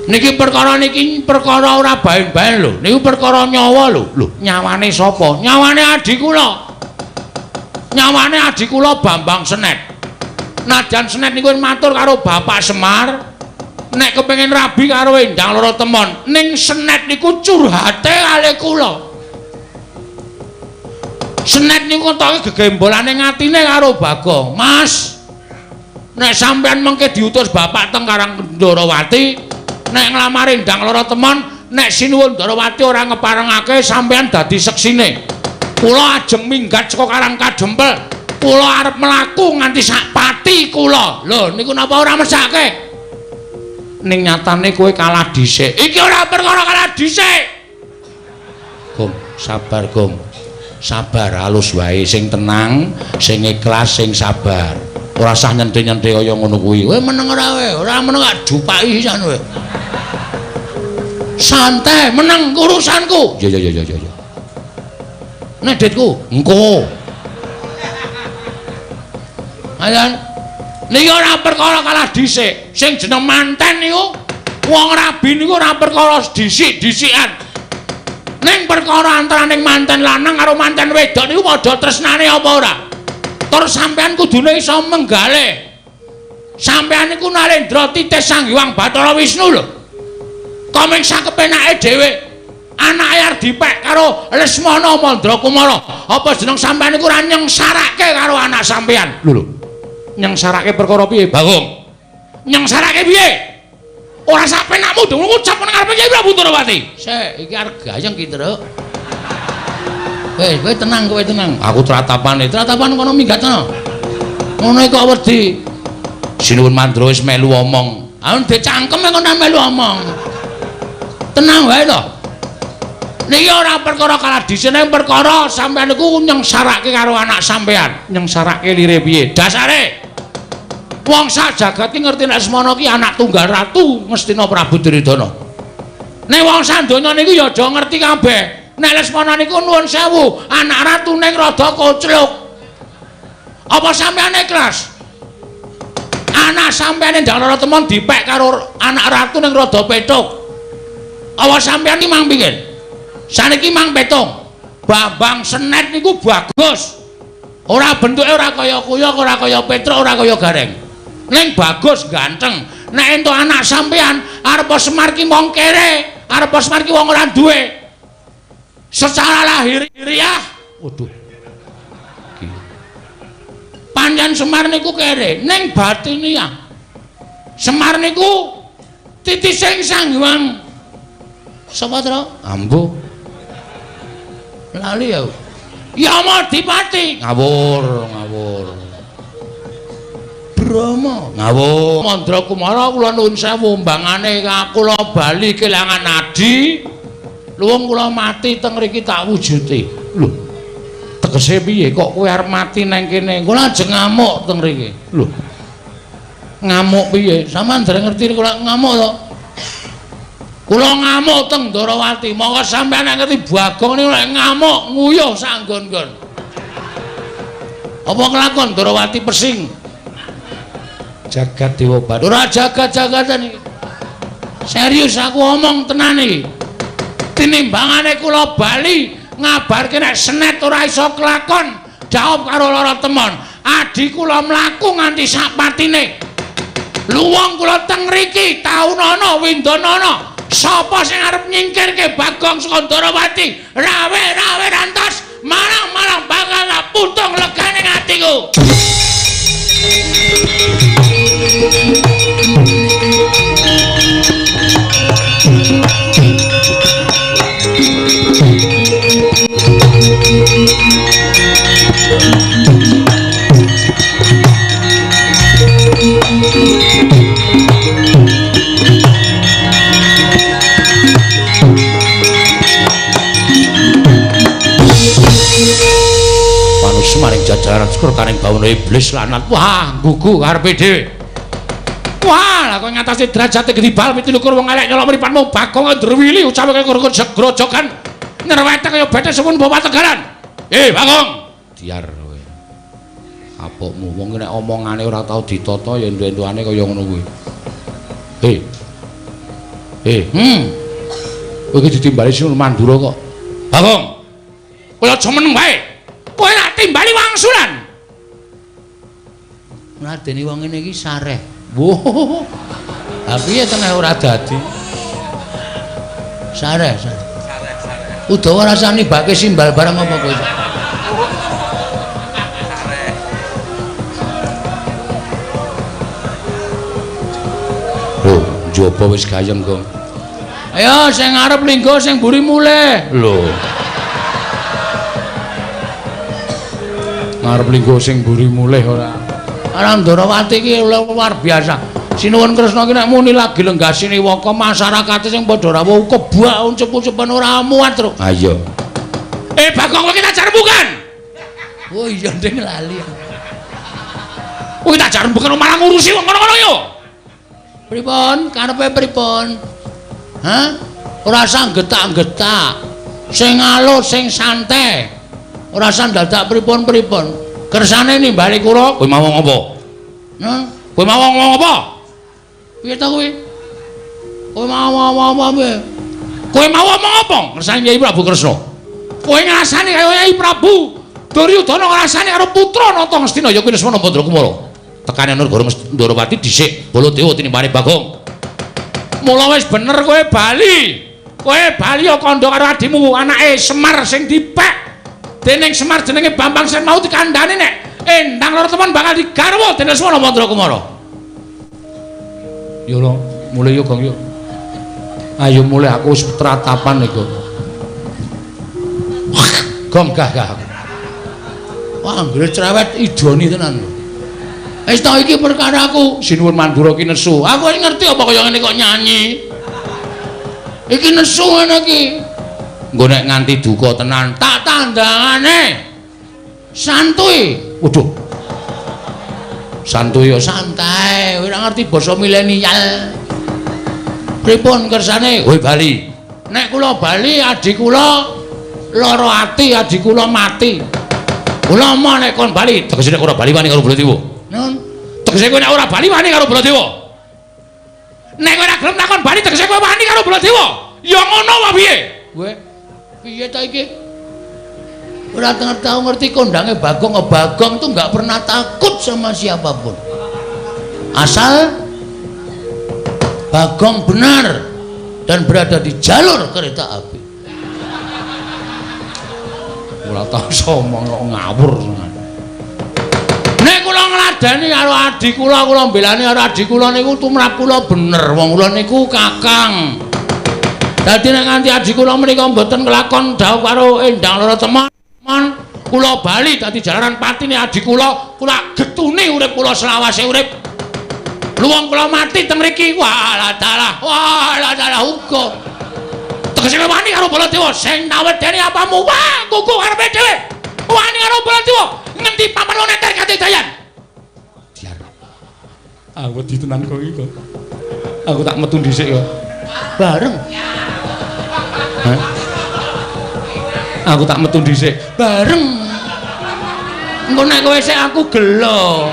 Niki perkara niki perkara ora baen-baen lho. Niku perkara nyawa lho. Lho, nyawane sapa? Nyawane adhi kula. Nyawane adhi kula Bambang Senet. Najan Senet niku matur karo Bapak Semar nek kepengin rabi karo Endang Loro Temon, ning Senet niku curhate kali kula. Senet niku ketoke gegembolane ngatine karo Bagong. Mas, nek sampean mengke diutus bapak teng Karang Ndrawati, nek nglamar Endang Loro Temon, nek Sinuwun Ndrawati ora ngeparengake sampean dadi seksine. Kula ajeng minggat saka Karang Kadempel. Kula arep mlaku nganti sak pati kula. Lho niku napa ora mesake? Ning nyatane kowe kalah dhisik. Iki ora perkara kalah dhisik. Gong, sabar Gong. Sabar halus wae, sing tenang, sing ikhlas, sing sabar. Ora usah nyenthe-nyenthe kaya ngono kuwi. Kowe meneng ora kowe? Ora meneng gak jupaki sisan kowe. Santai, meneng urusanku. Ya ya ya ya ya. Nek ditku, engko. Ayan. Niki ora perkara kalah dhisik. Sing jeneng manten niku wong rabi niku ora perkara dhisik-dhisikan. Ning perkara antaraning manten lanang karo manten wedok niku padha tresnane apa ora? Tur sampean kudune iso menggale. Sampean niku Narendra titih Sang Hyang Bathara Wisnu lho. Komeng sakepenake dhewe. Anake arep dipek karo Lesmana Mandrakumara. Apa jeneng sampean iku ora nyengsarake karo anak sampean? Lho lho. Nyengsarake perkara piye, Bagong? Nyengsarake piye? Ora sak penakmu dong ngucap nang ngarepe Kyai Prabu Ndorowati. Sik, iki arep gayeng ki, Truk. Wis, kowe tenang, kowe tenang. Aku tratapane, tratapan kono minggat kono. Ngono kok wedi. Sinuwun Mandra wis melu omong. Ah ndek cangkem kono melu omong. Tenang wae to. Niki ora perkara kaladise, ning perkara sampean niku nyengsarake karo anak sampean. Nyengsarake lire piye? Dasare wong sak jagat ki ngerti nek Lesmana ki anak tunggal ratu Ngastina Prabu Duryudana. Nek wong sak donya niku ya aja ngerti kabeh. Nek Lesmana niku nuwun sewu, anak ratu ning rada kocluk. Apa sampean ikhlas? Anak sampean ndang lara temon dipek karo anak ratu ning rada petuk. Apa sampean iki mang pingin? Saniki mang petung. Bambang Senet niku bagus. Ora bentuke ora kaya kuyok, ora kaya Petruk, ora kaya Gareng. Ning bagus ganteng. Nek entuk anak sampean arep Semar ki wong kere, arep Semar ki wong ora duwe. Secara lahiriah, waduh. Pancen Semar niku kere, ning batiniah. Semar niku titising Sang Hyang sapa, Tru? Ambu. Lali ya. Yamadipati. Ngawur, ngawur. Brahma. Ngawur. Mandra Kumara kula nuwun sewu mbangane kula bali kelangan adi. Luwung kula mati teng mriki tak wujuti. Lho. Tegese piye kok kowe arep mati nang kene? Kula ajeng ngamuk teng mriki. Lho. Ngamuk piye? Sampeyan dereng ngerti kula ngamuk to? Kula ngamuk teng Ndorowati. Monggo sampeyan nek ngerti Bagong niku lek ngamuk nguyuh sak nggon-nggon. Apa kelakon Ndorowati pesing? Jagat Dewa Bathara. Ora jagat-jagatan iki. Serius aku omong tenan iki. Tinimbangane kula bali ngabarke nek Senet ora iso kelakon, jawab karo lara temon. Adi kula mlaku nganti sak patine. Luwung kula teng mriki taunana windanana. Sapa sing arep nyingkirke Bagong saka Ndorowati? Rawe-rawe rantos, marang-marang bakal putung legane atiku. Maring jajaran syukur karing bawana iblis lanat. Wah, gugu karepe dhewe. Wah, lah kowe ngatasi derajate gedhi bal 27 wong elek nyolok mripatmu Bagong ndrewili ucape kaya grojogan nyerwete kaya bete sepun bawa tegalan. Eh, Bagong. Diar kowe. Apokmu wong nek omongane ora tau ditata ya entu-entuane kaya ngono kuwi. Eh. Eh, Kowe iki ditimbali Sinuwun Mandura kok. Bagong. Kowe aja meneng wae. Kowe nak timbali wangsulan. Ngladeni wong ngene iki sareh. Wo. Ha piye tengah ora dadi? Sareh, sareh. Sareh, sareh. Udawa rasane bake simbal barang apa kowe? Sareh. Lho, njaba wis gayeng, Gong. Ayo sing ngarep linggo sing mburi mulih. Lho. Ngarep linggo sing mburi mulih ora. Ora Ndorowati iki luar biasa. Sinuwun Kresna iki nek muni lagi lenggah siniwaka masyarakate sing padha rawuh kebak uncep-uncepan ora muat, Truk. Ha iya. Eh Bagong kowe iki tak jarembukan. Oh iya nding lali. Kowe tak jarembukan malah ngurusi wong ngono-ngono yo. Pripun? Karepe pripun? Hah? Ora usah getak-getak. Sing alus, sing santai. Ora usah dadak pripun-pripun. Kersane nimbali kula, kowe mau ngomong apa? Hah? Kowe mau ngomong apa? Piye ta kowe? Kowe mau ngomong apa piye? Kowe mau ngomong apa? Ngersane Kyai Prabu Kresna. Kowe ngrasani kaya Kyai Prabu Duryudana ngrasani karo putra Nata Ngastina ya kuwi Lesmana Mandrakumara. Tekane negara Ndorowati dhisik Baladewa tinimbane Bagong. Mula wis bener kowe bali. Kowe bali ya kandha karo adimu, anake Semar sing dipek dening Semar jenenge Bambang sing mau dikandhani nek Endang Loro Temon bakal digarwa dening Lesmana Mandrakumara. Yo lho, mulih yo Gong yo. Ayo mulih aku wis tratapan iku. Gong gah gah. Wah, anggere cerewet idoni tenan lho. Wis ta iki perkaraku, Sinuwun Mandura ki nesu. Aku wis ngerti apa kaya ngene kok nyanyi. Iki nesu ngene iki. Engko nek nganti duka tenan, tak tandangane. Santuy. Waduh. Santuy yo santai, ora ngerti basa milenial. Pripun kersane? Kowe bali. Nek kula bali adi kula lara ati, adi kula mati. Kula mo nek kon bali, tegese nek ora bali wani karo Baladewa. Nun. Tegese kowe nek ora bali wani karo Baladewa. Nek kowe ora gelem takon bali tegese kowe wani karo Baladewa. Ya ngono wae piye? Kowe piye ta iki? Ora tau ngerti kondange Bagong. Bagong tuh enggak pernah takut sama siapapun. Asal Bagong benar dan berada di jalur kereta api. Ora tau somong kok ngawur. Nek kula ngladeni karo adi kula, kula mbelani karo adi kula niku tumrap kula bener. Wong kula niku kakang. Dadi nek nganti adi kula menika mboten kelakon dhawuh karo Endang Loro Temon, kula bali dadi jalaran patine adi kula, kula getune urip kula selawase urip. Luwung kula mati teng mriki, walah dalah, walah dalah uga. Tegese wani karo Baladewa sing nawedeni apamu, wah kuku karepe dhewe. Wani karo Baladewa, ngendi papan neter katidayan. Diar. Aku wedi tenan kok iki kok. Aku tak metu dhisik kok. Bareng. Hah? Aku tak metu dhisik. Bareng. Engko nek kowe sik aku gelo.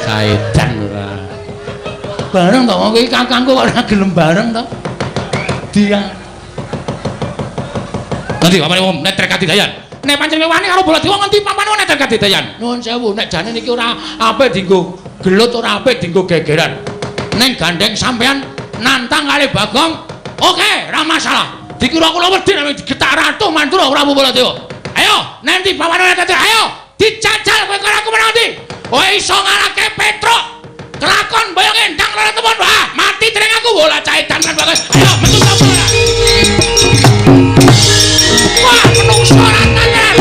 Saedan ora. Bareng to wong iki kakangku kok ora gelem bareng to. Dia. Nanti papane wong neter katidayan. Nek pancen wani karo Baladewa ngendi papane wong neter katidayan. Nuwun sewu nek jane niki ora apik dienggo gelut, ora apik dienggo gegeran. Ning gandeng sampean nantang kali Bagong, oke, ora masalah. Dikira kula wedi nek digetak Ratu Mandura Prabu Baladewa. Ayo, nanti pawane neter, ayo dijajal kowe karo aku menang ndi? Kowe iso ngalahke Petruk. Kelakon boyong Endang Loro Temon. Wah, mati dening aku bola caitan kan bagus. Ayo metu sapa ora? Wah, menungso ora tenan.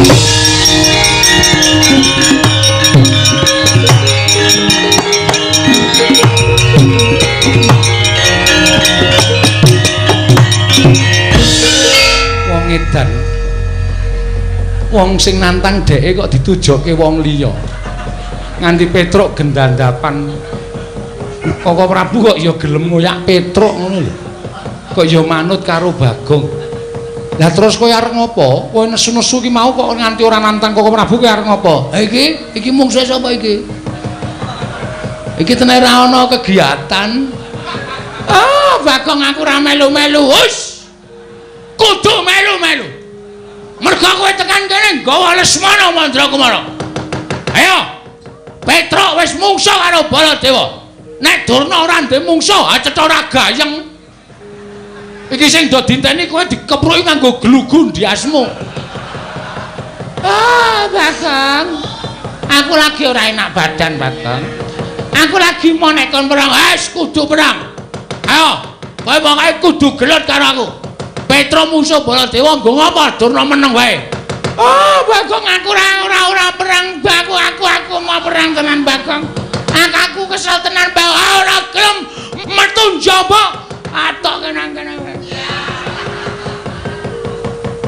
Wong edan. Wong sing nantang dheke kok ditujoke wong liya. Nganti Petruk gendandapan. Koko Prabu kok ya gelem ngoyak Petruk ngono lho. Kok ya manut karo Bagong. Lah terus kowe arep ngopo? Kowe nesu-nesu ki mau kok nganti ora nantang Koko Prabu kowe arep ngopo? Ha iki, iki mungsuhe sapa iki? Iki tenan ora ana kegiatan. Ah, Bagong aku ora melu-melu. Hus. Kudu melu-melu. Mergo kowe tekan kene nggawa Lesmana Mandrakumara. Ayo. Petruk wis mungsuh karo Baladewa. Nek Durna ora ndek mungsuh, ha cetha ora gayeng. Iki sing do dinteni kowe dikepruki nganggo glugu ndiasmu. Ah, Bagong. Aku lagi ora enak badan, Bagong. Aku lagi mau nek kon perang, wis kudu perang. Ayo, kowe pokoke kudu gelut karo aku. Petruk mungsuh Baladewa nggo ngapa Durna meneng wae. Oh, Bagong aku ora perang, aku aku mau perang tenan Bagong. Aku kesel tenan Bagong, ora gelem metu njaba. Atok kenang-kenang.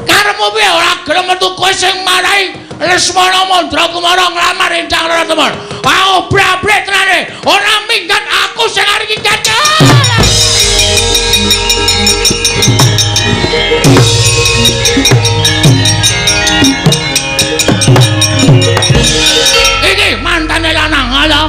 Karepmu piye ora gelem metu kowe sing marai Lesmana Mandrakumara nglamar Endang Loro Temon. Ah, obrak-abrik tenane. Ora minggat aku sing arep minggat. Iki mantane lanang ala.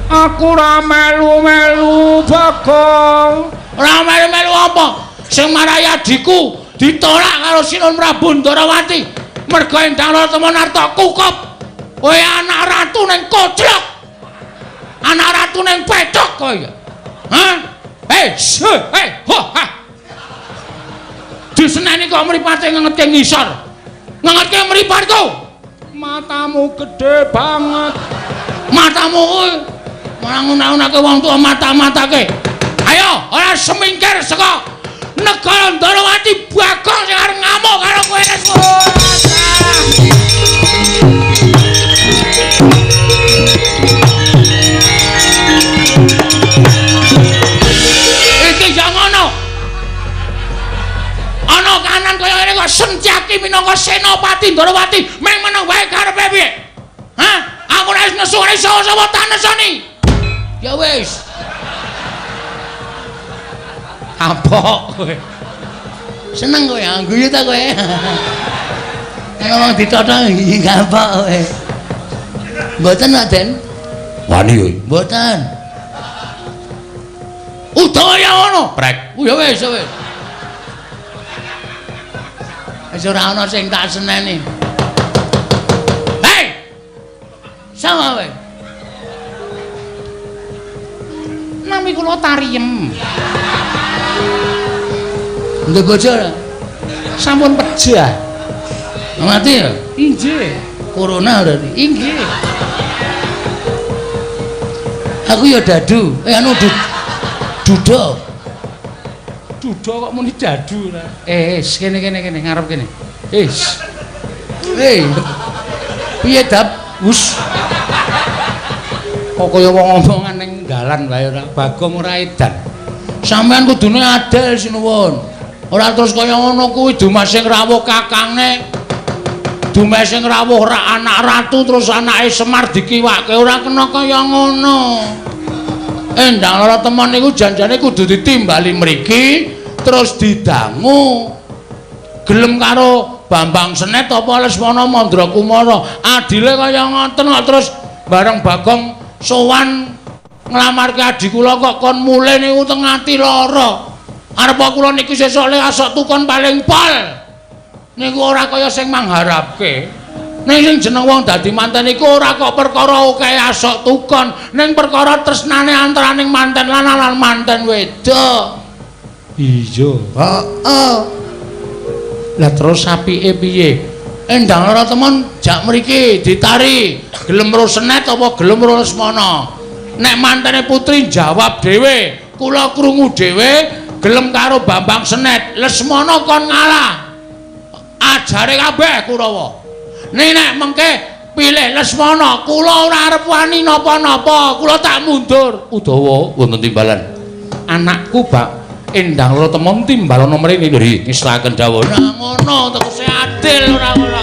Aku ora melu-melu Bagong. Ora melu-melu apa? Sing marai adhiku ditolak karo Sinun Prabu Ndarawati. Mergo Endang Loro Temon arta kukup. Kowe anak ratu ning koclok. Anak ratu ning pethok kowe. Hah? Hei, hei, ho, ha. Diseneni kok mripate ngengetke ngisor. Ngengetke mripatku. Matamu gede banget. Matamu kuwi malah ngunah-unahke wong tuwa mata-matake. Ayo, ora semingkir saka negara Ndorowati Bagong sing arep ngamuk karo kowe wis. Iki ya ngono. Ana kanan kaya ngene kok Sencaki minangka Senopati Ndorowati meng meneng wae karepe piye? Hah? Aku ora wis nesu ora iso sapa tak nesoni. Ya wis. Kapok kowe. Seneng kowe, guyu ta kowe. Ngomong ditotong iki kapok kowe. Mboten, Pak Den. Wani kowe. Mboten. Udawa ya ngono, prek. Ya wis, ya wis. Wis ora ana sing tak seneni. Hei! Sama kowe. Nami kula Tariem. Ndek bojo ora? Sampun pejah. Mati ya? Inggih. Corona berarti. Inggih. Aku ya dadu. Anu duda. Duda kok muni dadu ora? Kene kene kene ngarep kene. Piye dap? Wus. Kok kaya wong omongan ning dalan wae ora. Bagong ora edan. Sampeyan kudune adil sinuwun. Ora terus kaya ngono kuwi dumeh sing rawuh kakange. Dumeh sing rawuh ra anak ratu terus anake Semar dikiwake ora kena kaya ngono. Endang lara temen niku janjane kudu ditimbali mriki terus didangu. Gelem karo Bambang Senet apa Lesmana Mandrakumara. Adile kaya ngoten kok terus bareng Bagong sowan nglamarke adi kula kok kon mulih niku teng ati lara. Arep kula niki sesuk le asok tukon paling pol. Niku ora kaya sing mangharapke. Ning sing jeneng wong dadi manten iku ora kok perkara akeh asok tukon, ning perkara tresnane antaraning manten lanang lan manten wedok. Iya. Heeh. Lah terus apike piye? Endang lara temen jak mriki ditari, gelem ro Senet apa gelem ro Lesmana. Nek mantene putri jawab dhewe, kula krungu dhewe gelem karo Bambang Senet, Lesmana kon ngalah. Ajare kabeh Kurawa. Ning nek mengke pilih Lesmana, kula ora arep wani napa-napa, kula tak mundur. Udawa wonten timbalan. Anakku Bak Endang Lara Temon timbalana mrene lho, ngestaken dawuh. Nah ngono tegese adil ora ora.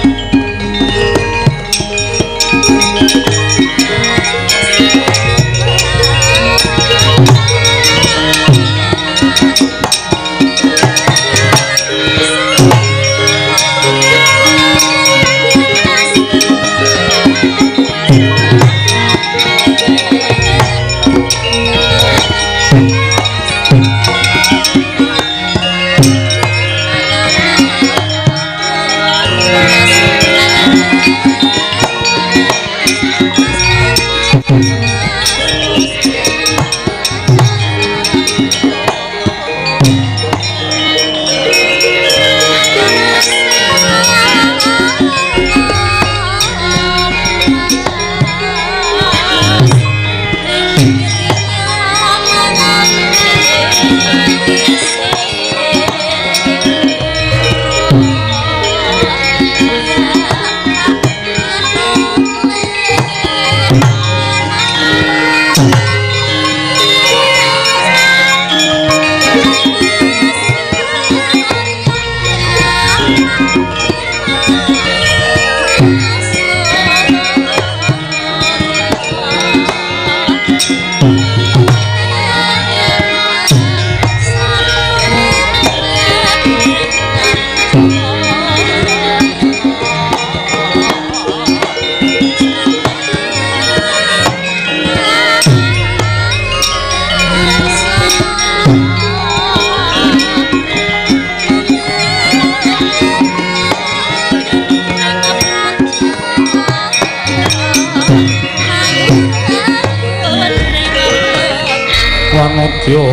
Madya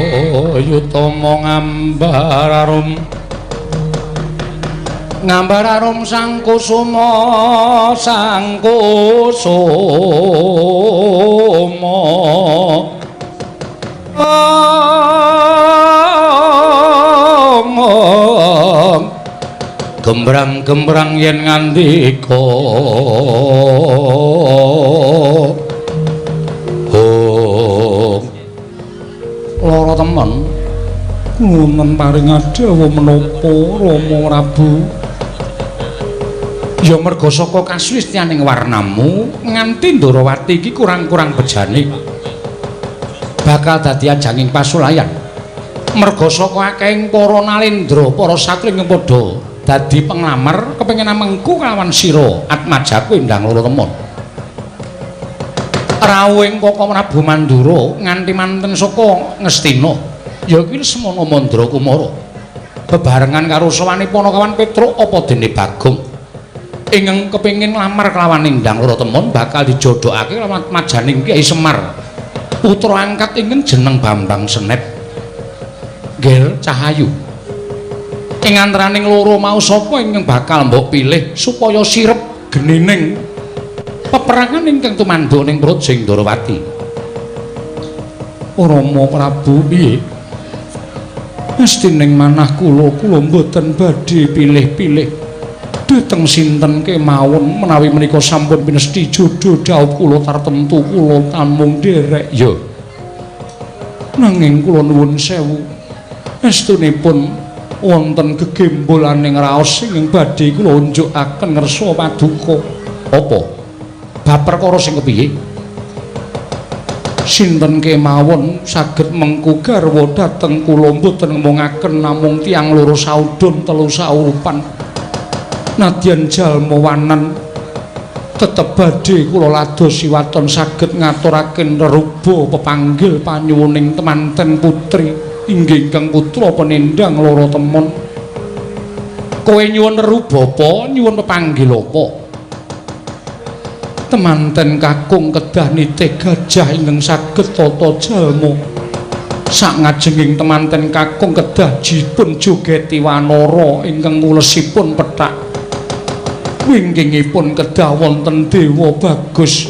yutama ngambar arum ngambar arum sang kusuma sang kusuma gembrang-gembrang yen ngandika hong lara temen wonten paring adhawa menapa Rama Prabu. Ya merga saka kasuwistianing warnamu nganti Ndorowati iki kurang-kurang bejane bakal dadi ajanging pasulayan. Merga saka akehing para nalendra, para satri ingkang padha dadi penglamar kepengin amengku kalawan sira atmajaku Endang Loro Temon. Rawuhing Kaka Prabu Mandura nganti manten saka Ngastina ya kuwi Semana Mandra Kumara bebarengan karo sawane Panakawan Petruk apa dene Bagong ingkang kepengin nglamar kelawan Endang Loro Temon bakal dijodhokake kelawan majaning Kyai Semar putra angkat ingkang jeneng Bambang Senep Ngger Cahayu. Ing antaraning loro mau sapa ingkang bakal mbok pilih supaya sirep genining peperangan ingkang tumandha ning Praja Ndorowati? Rama Prabu piye? Mesti ning manah kula, kula mboten badhe pilih-pilih dhateng sinten kemawon menawi menika sampun pinesti jodho dhawuh kula tartemtu kula tamung nderek. Ya. Nanging kula nuwun sewu estunipun wonten gegembolaning raos ingkang badhe kula unjukaken ngersa paduka. Apa? Bab perkara sing kepiye? Sinten kemawon saged mengku garwa dhateng kula mboten ngemongaken namung tiyang loro saudon telu saurupan. Nadyan jalma wanan tetep badhe kula ladosi waton saged ngaturaken reruba pepanggil panyuwuning temanten putri inggih ingkang putra penendang Loro Temon. Kowe nyuwun reruba apa? Nyuwun pepanggil apa? Temanten kakung kedah nitih gajah ingkang saged tata jalma. Sak ngajenging temanten kakung kedah dipun jogeti wanara ingkang ngulesipun pethak. Wingkingipun kedah wonten dewa bagus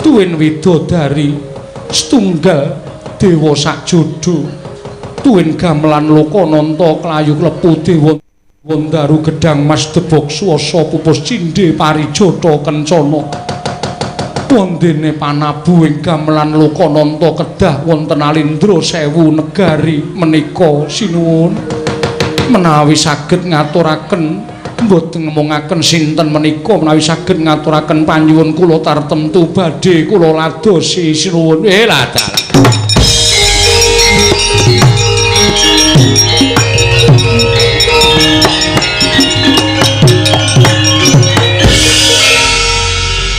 tuwin widodari setunggal dewa sakjodo tuwin gamelan lokananta klayu klepu dewa wondaru gedang mas debok swasa pupus cindhe parijata kencana. Wondene panabu ing gamelan lokananta kedah wonten alindra sewu negari menika sinuwun menawi saged ngaturaken mboten ngemongaken sinten menika menawi saged ngaturaken panyuwun kula tartemtu badhe kula ladosi sinuwun. Lah dalah.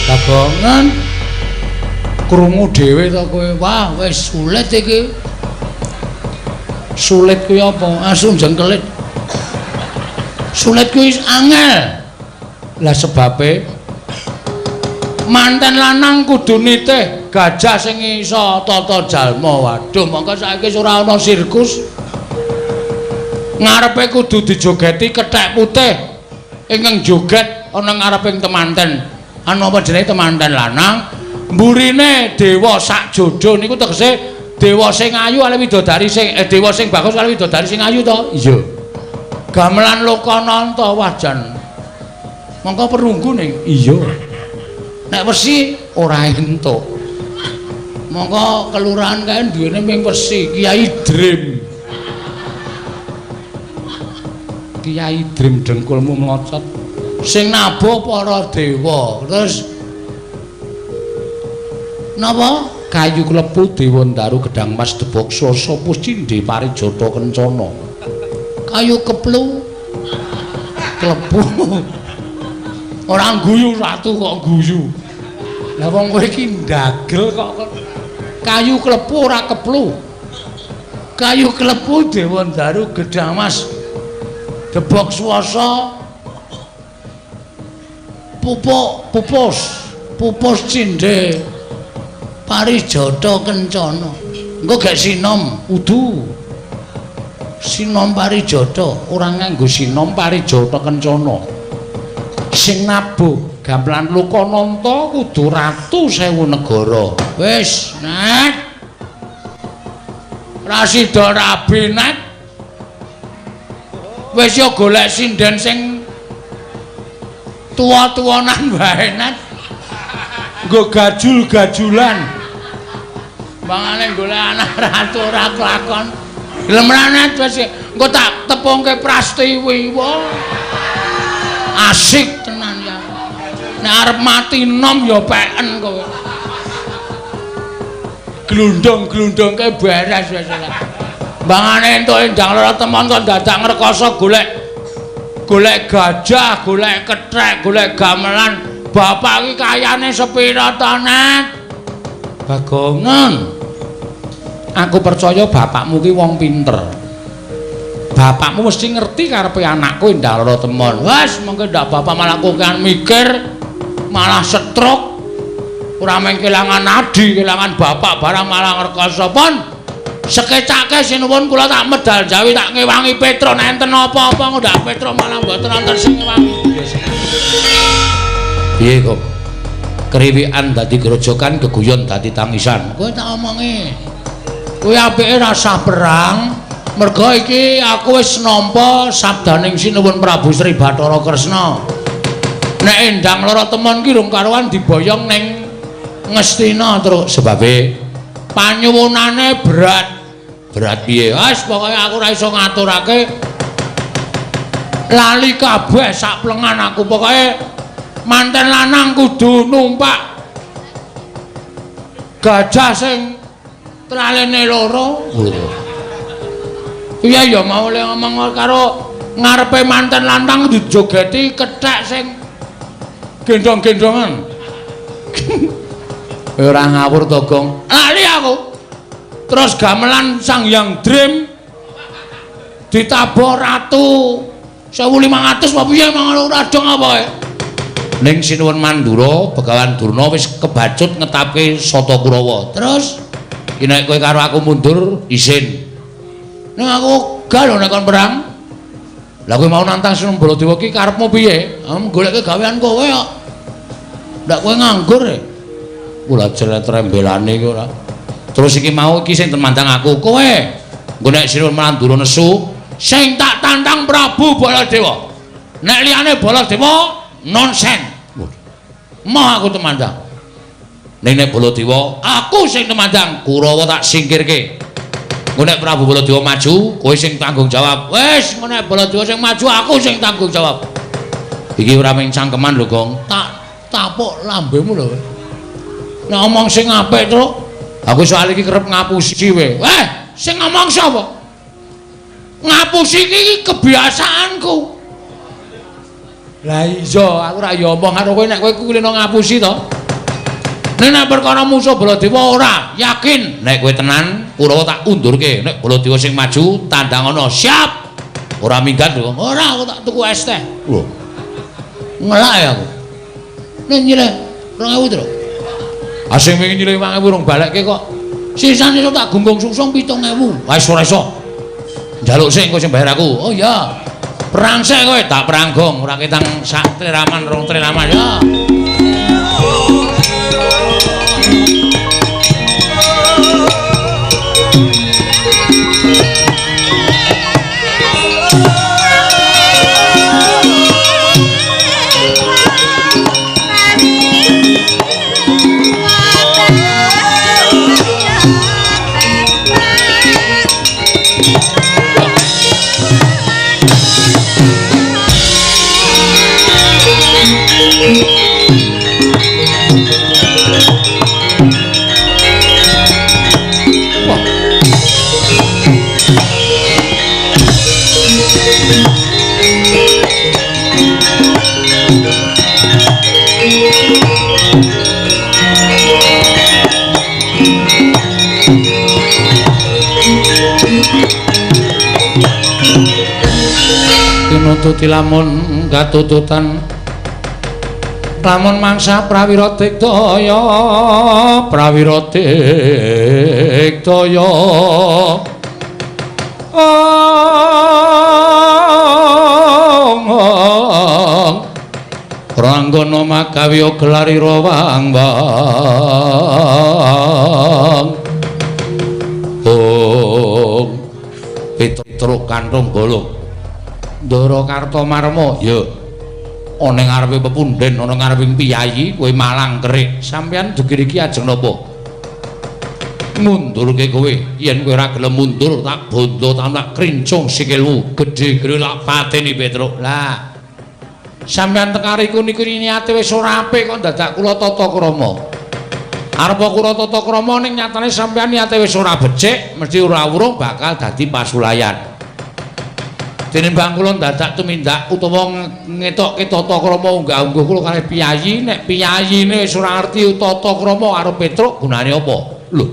Kagongan krungu dhewe to kowe. Wah, wis sulit iki. Sulit kuwi apa? Asu jengkelit. Sulit kuwi angel. Lah sebabe manten lanang kudu nitih gajah sing iso tata jalma. Waduh, mongko saiki ora ana sirkus. Ngarepe kudu dijogeti kethek putih ingkang joget ana ngareping temanten. Anu apa jenenge temanten lanang? Mburine dewa sakjodo niku tegese dewa sing ayu kali widodari sing dewa sing bagus kali widodari sing ayu to? Iya. Gamelan lokananta wajan. Mongko perunggu ning. Iya. Nek wesi ora entuk. Mongko kelurahan kae duwene ming wesi Kiai Dream. Kiai Dream dengkulmu mlocot. Sing nabuh para dewa. Terus napa? Kayu klepu dewa ndaru gedang mas debok swasa puscindhe parijata kencana. Kayu keplu klepu. Ora guyu ratu kok guyu. Lah wong kowe iki ndagel kok kayu klepu ora keplu. Kayu klepu dewa ndaru gedang mas debok swasa pupuk pupus pupus cindhe parijata kencana. Engko gek sinom, udu. Sinom parijata, ora nganggo sinom parijata kencana. Sing nabuh gamelan Lokananta kudu ratu sewu negara. Wis, Nek. Ra sida rabi, Nek. Wis ya golek sinden sing tuwa-tuwanan wae, Nek. Nggo gajul-gajulan. Mangane golek anak ratu ora kelakon. Gelem ra, Nek? Wis engko tak tepungke Prastiwi. Wah. Asik tenan ya. Nek arep mati nom ya peken kowe. Glundung-glundungke beres wis. Mbangane entuk Endang Lara Temon kok dadak ngrekoso golek golek gajah, golek kethek, golek gamelan. Bapak iki kayane sepira to, Nek? Bagongan. Aku percaya bapakmu ki wong pinter. Bapakmu mesti ngerti karepe anakku Endang Lara Temon. Wes, mengke ndak bapak malah kokean mikir, malah stroke. Ora mung kelangan adi, kelangan bapak barang malah ngrekoso pun. Sekecake sinuwun kula tak medal jawi tak ngewangi Petro nek enten apa-apa ndak Petro malah mboten wonten sing ngewangi. Piye kok? Kriwikan dadi grojokan, geguyon dadi tangisan. Kowe tak omongi. Kowe apike rasah perang. Merga iki aku wis nampa sabdaning Sinuwun Prabu Sri Bathara Kresna. Nek Endang Lara Temon ki rung karuan diboyong ning Ngastina terus sebabe panyuwunane berat. Berat piye? Wis pokoke aku ora iso ngaturake. Lali kabeh sak plengan aku pokoke manten lanang kudu numpak gajah sing tralene loro. Iya ya mau le ngomong karo ngarepe manten lantang dijogeti kethek sing gendong-gendongan. Ora ngawur to, Gong. Lali aku. Terus gamelan Sang Hyang Dream ditabuh ratu 1500 apa piye mangan ora dong apa kae. Ning Sinuwun Mandura, Begawan Durna wis kebacut ngetapke Sata Kurawa. Terus iki nek kowe karo aku mundur isin. Ning aku gak lho nek kon perang. Lah kowe mau nantang Sinuwun Baladewa ki karepmu piye? Goleke gawean kowe kok. Ndak kowe nganggur e. Ora jelet rembelane iki ora. Terus iki mau iki sing temandang aku kowe. Engko nek Sinuwun Mandura nesu, sing tak tantang Prabu Baladewa. Nek liyane Baladewa nonsen. Moh aku temandang. Ning nek Baladewa, aku sing temandang, Kurawa tak singkirke. Engko nek Prabu Baladewa maju, kowe sing tanggung jawab. Wis, engko nek Baladewa sing maju, aku sing tanggung jawab. Iki ora mung cangkeman lho, Gong. Tak tapuk lambemu lho. Nek omong sing apik, Truk. Aku soal iki kerep ngapusi kowe. Weh, sing ngomong sapa? Ngapusi iki kebiasaanku. Lah iya, aku ora ya omong karo kowe nek kowe kulino ngapusi to. Nek nek perkara musuh Baladewa ora, yakin. Nek kowe tenan, Kurawa tak undurke. Nek Baladewa sing maju, tandang ana. Siap. Ora minggat lho. Ora, aku tak tuku es teh. Lho. Ngelak ya aku. Nek nyileh 2000 to. Ah sing wingi nyileh 5000 rong balekke kok. Sisane tak gunggung sungsung 7000. Wis ora iso. Njaluk sik engko sing bayar aku. Oh iya. Perang sik kowe, tak perang gong, ora ketang sak triraman rong triraman ya. Tinututi lamun katututan Lamun mangsa prawira digdaya, prawira digdaya. Ranggana magawe gelarira wang-wang. Ong Petruk Kanthong Golo. Ndara Kartomarma, ya. Ana ing ngarepe pepundhen, ana ngarepe piyayi, kowe malang kerik. Sampeyan dugi riki ajeng napa? Mundurke kowe, yen kowe ora gelem mundur tak bondo tak krincung sikilmu, gedhe-gedhe tak pateni Petruk. Lah, sampeyan teka riku niku niate wis ora apik kok dadak kula tata krama. Arep kula tata krama ning nyatane sampeyan niate wis ora becik, mesti ora wurung bakal dadi pasulayan. Tinimbang kula dadak tumindak utawa ngetokke tata krama unggah-ungguh kula kalih piyayi, nek piyayine wis ora ngerti tata krama karo Petruk gunane apa? Lho,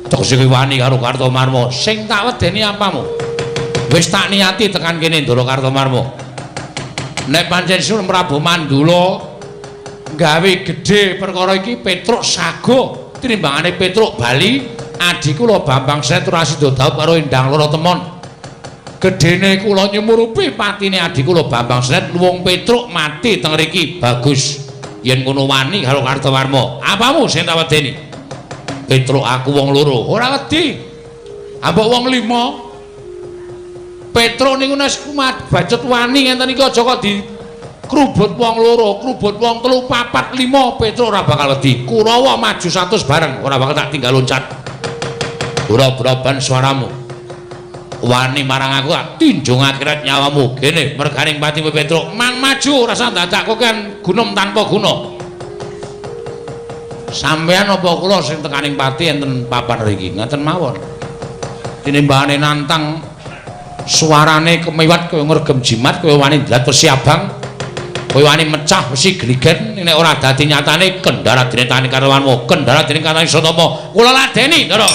tegese kowe wani karo Kartomarma. Sing tak wedeni apamu? Wis tak niati tekan kene Ndara Kartomarma. Nek pancen Sun Prabu Mandula gawe gedhe perkara iki Petruk sago tinimbangane Petruk bali adhi kula Bambang Senet ora sida dhaup karo Endang Loro Temon. Gedhene kula nyumurupi patine adhi kula Bambang Senet wong Petruk mati teng riki. Bagus yen ngono wani karo Kartowarma. Apamu sing tak wedeni? Petruk aku wong loro ora wedi. Ambok wong lima. Petruk niku nek kumat bacut wani ngenten iki aja kok dikrubut wong loro, krubut wong telu, papat, lima, Petruk ora bakal wedi. Kurawa maju 100 bareng ora bakal tak tinggal loncat. Ora broban suaramu. Wani marang aku tak tinjung akhirat nyawamu. Kene merganing patimu Petruk, mang maju rasa dadak kowe kan gunung tanpa guna. Sampeyan apa kula sing tekaning pati enten papan riki? Ngaten mawon. Tinimbangane nantang suarane kemiwat kaya ngregem jimat, kaya wani ndlat wesi abang, kaya wani mecah wesi gligen, nek ora dadi nyatane kendara dene tani Kartowarma, kendara dene katani Satama. Kula ladeni, Ndara.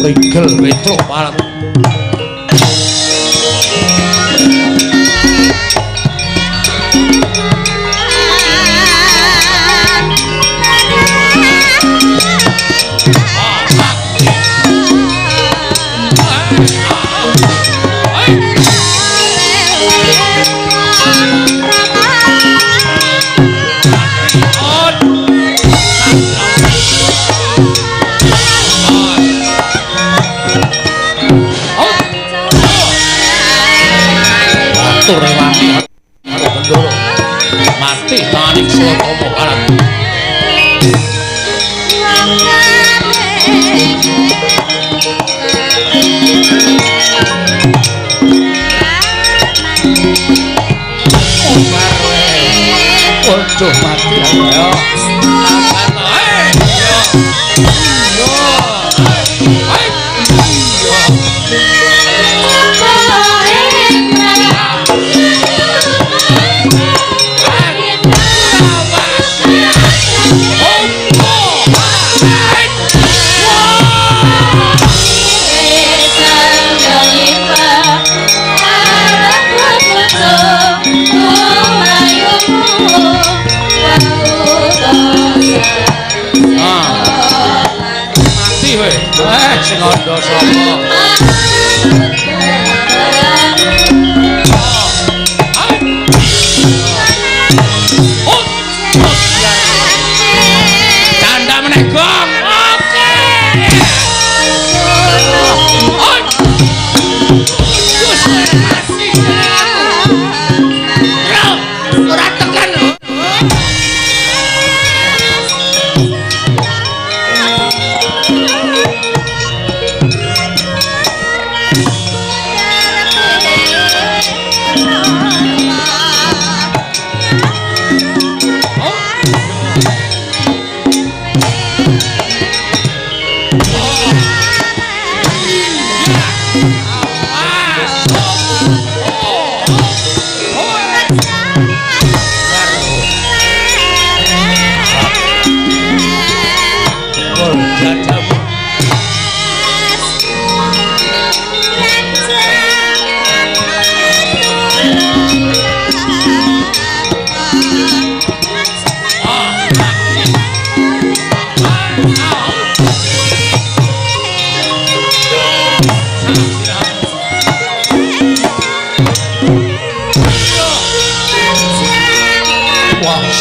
Rigel Petruk parat. Mati taning Sulatama alat. Waduh mati ayo.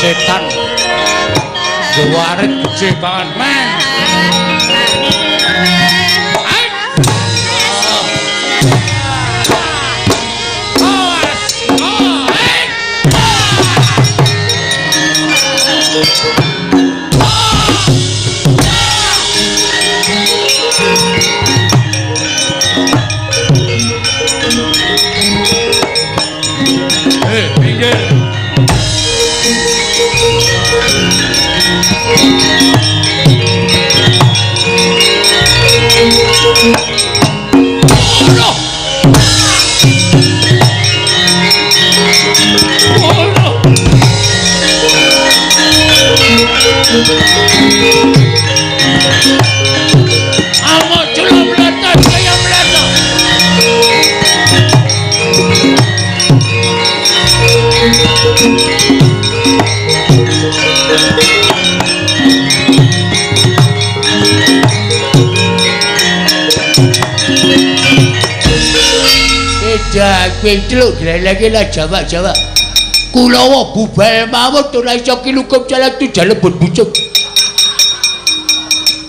Setan. Gawa arit gede banget, men. Petruk lagi lah Jawa-Jawa. Kulawa bubal mawon ora iso kilukup jalan tu jalebut bucuk.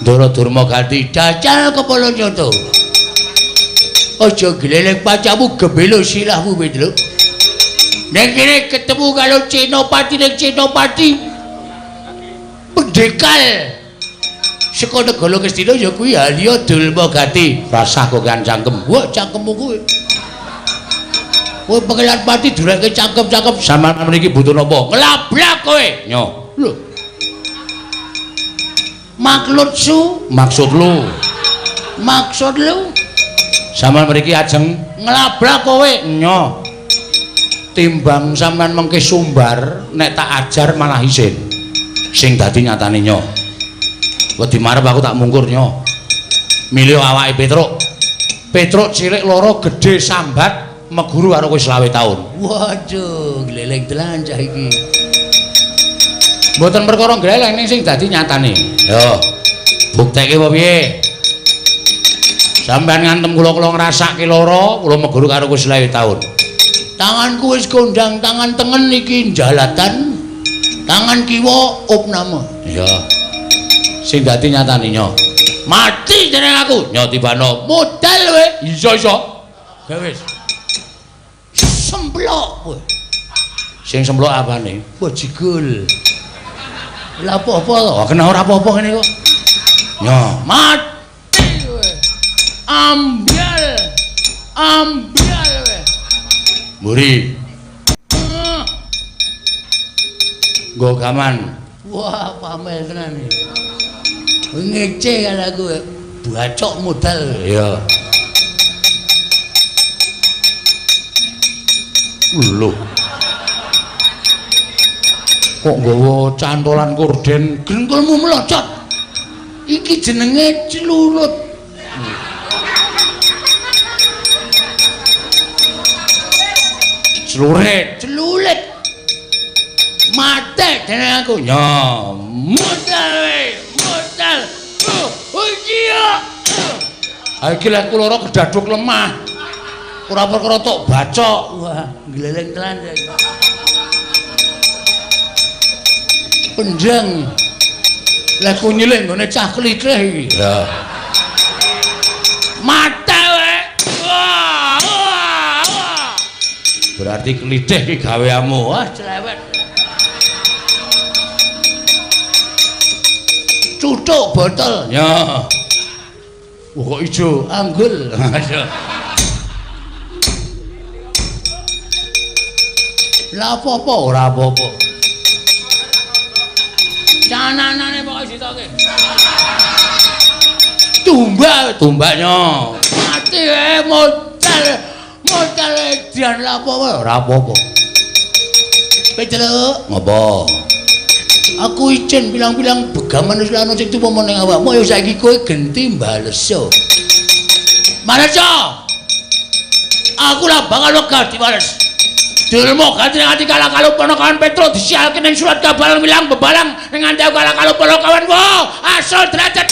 Ndara Durma ganti dacal kepala nyoto. Aja gleleng pacamu gebelo silahmu Petruk. Nek kene ketemu karo Senopati ning Senopati pendekal saka negara Ngastina ya kuwi Halya Durma Gati. Rasah kok kan cangkem. Wah cangkemmu kuwi. Kowe pengelan pati dureke cangkem-cangkem sampeyan mriki butuh napa? Nglablak kowe. Nyo. Lho. Maksud su, maksud lu. Maksud lu sampeyan mriki ajeng nglablak kowe. Nyo. Timbang sampeyan mengke sumbar nek tak ajar malah isin. Sing dadi nyatane nyo. Wedi marep aku tak mungkur nyo. Milih awake Petruk. Petruk cilik loro gedhe sambat meguru karo kowe 25 taun. Waduh, gleleng tenan cah iki. Mboten perkara gleleng ning sing dadi nyatane. Yo. Bukteke apa piye? Sampeyan ngantem kula kula ngrasake lara, kula meguru karo kowe 25 taun. Tanganku wis kondang, tangan tengen iki jalatan, tangan kiwa opname. Iya. Sing dadi nyatane nyo. Mati jeneng aku. Nyo tibano. Modal kowe. Iso iso. Gawe wis. Semplok kowe. Sing semplok apane? Bajigul. Lah apa-apa to? Kena ora apa-apa ngene kok. Nyo, mati kowe. Ambyal. Ambyal kowe. Mburi. Nggo gaman. Wah, pamel tenan iki. Ngece kan aku. Bacok modal. Iya. Lho. Kok nggawa cantolan korden gengkulmu melocot. Iki jenenge celurut. Celurit, celurit. Mate jeneng aku. Ya, modal we, modal. Oh, iya. Ha iki lek kula ora kedaduk lemah. Ora perkara tok bacok. Wah, gleleng tenan. Pendeng. Lah ku nyilih nggone cah klithih iki. Ya. Mate we. Wah, wah, wah. Berarti klithih iki gaweanmu. Wah, celewet. Cucuk botol. Ya. Wah, kok ijo anggul. Lah apa-apa ora apa-apa. Cananane pokoke sitoke. Tumbak, tumbaknya. Mati modal. Modal edian lah apa-apa ora apa-apa. Petruk, ngopo? Aku izin bilang-bilang begaman wis ana sing tuwa ning awakmu ya saiki kowe genti baleso. Baleso. Aku lah bakal wegah dibales. Dulmu ganti nganti kalah kalau ponokawan Petruk disialke ning surat kabar milang bebalang ning nganti aku kalah kalau ponokawan wo asal derajat.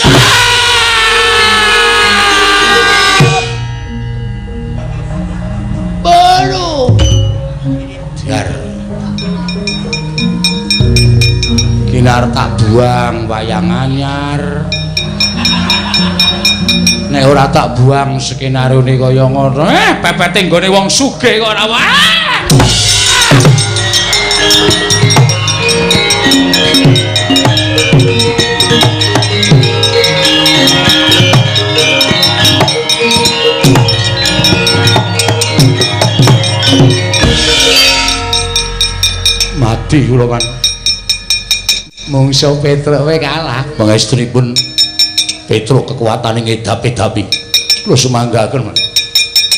Baru Dar. Kudune arep tak buang wayang anyar. Nek ora tak buang skenarione kaya ngono, pepete nggone wong sugih kok ora. Wah. Mati kula kan. Mungsuh Petruk kowe kalah. Pangestunipun Petruk kekuatane ngedap-edapi. Kula sumanggaken, Man.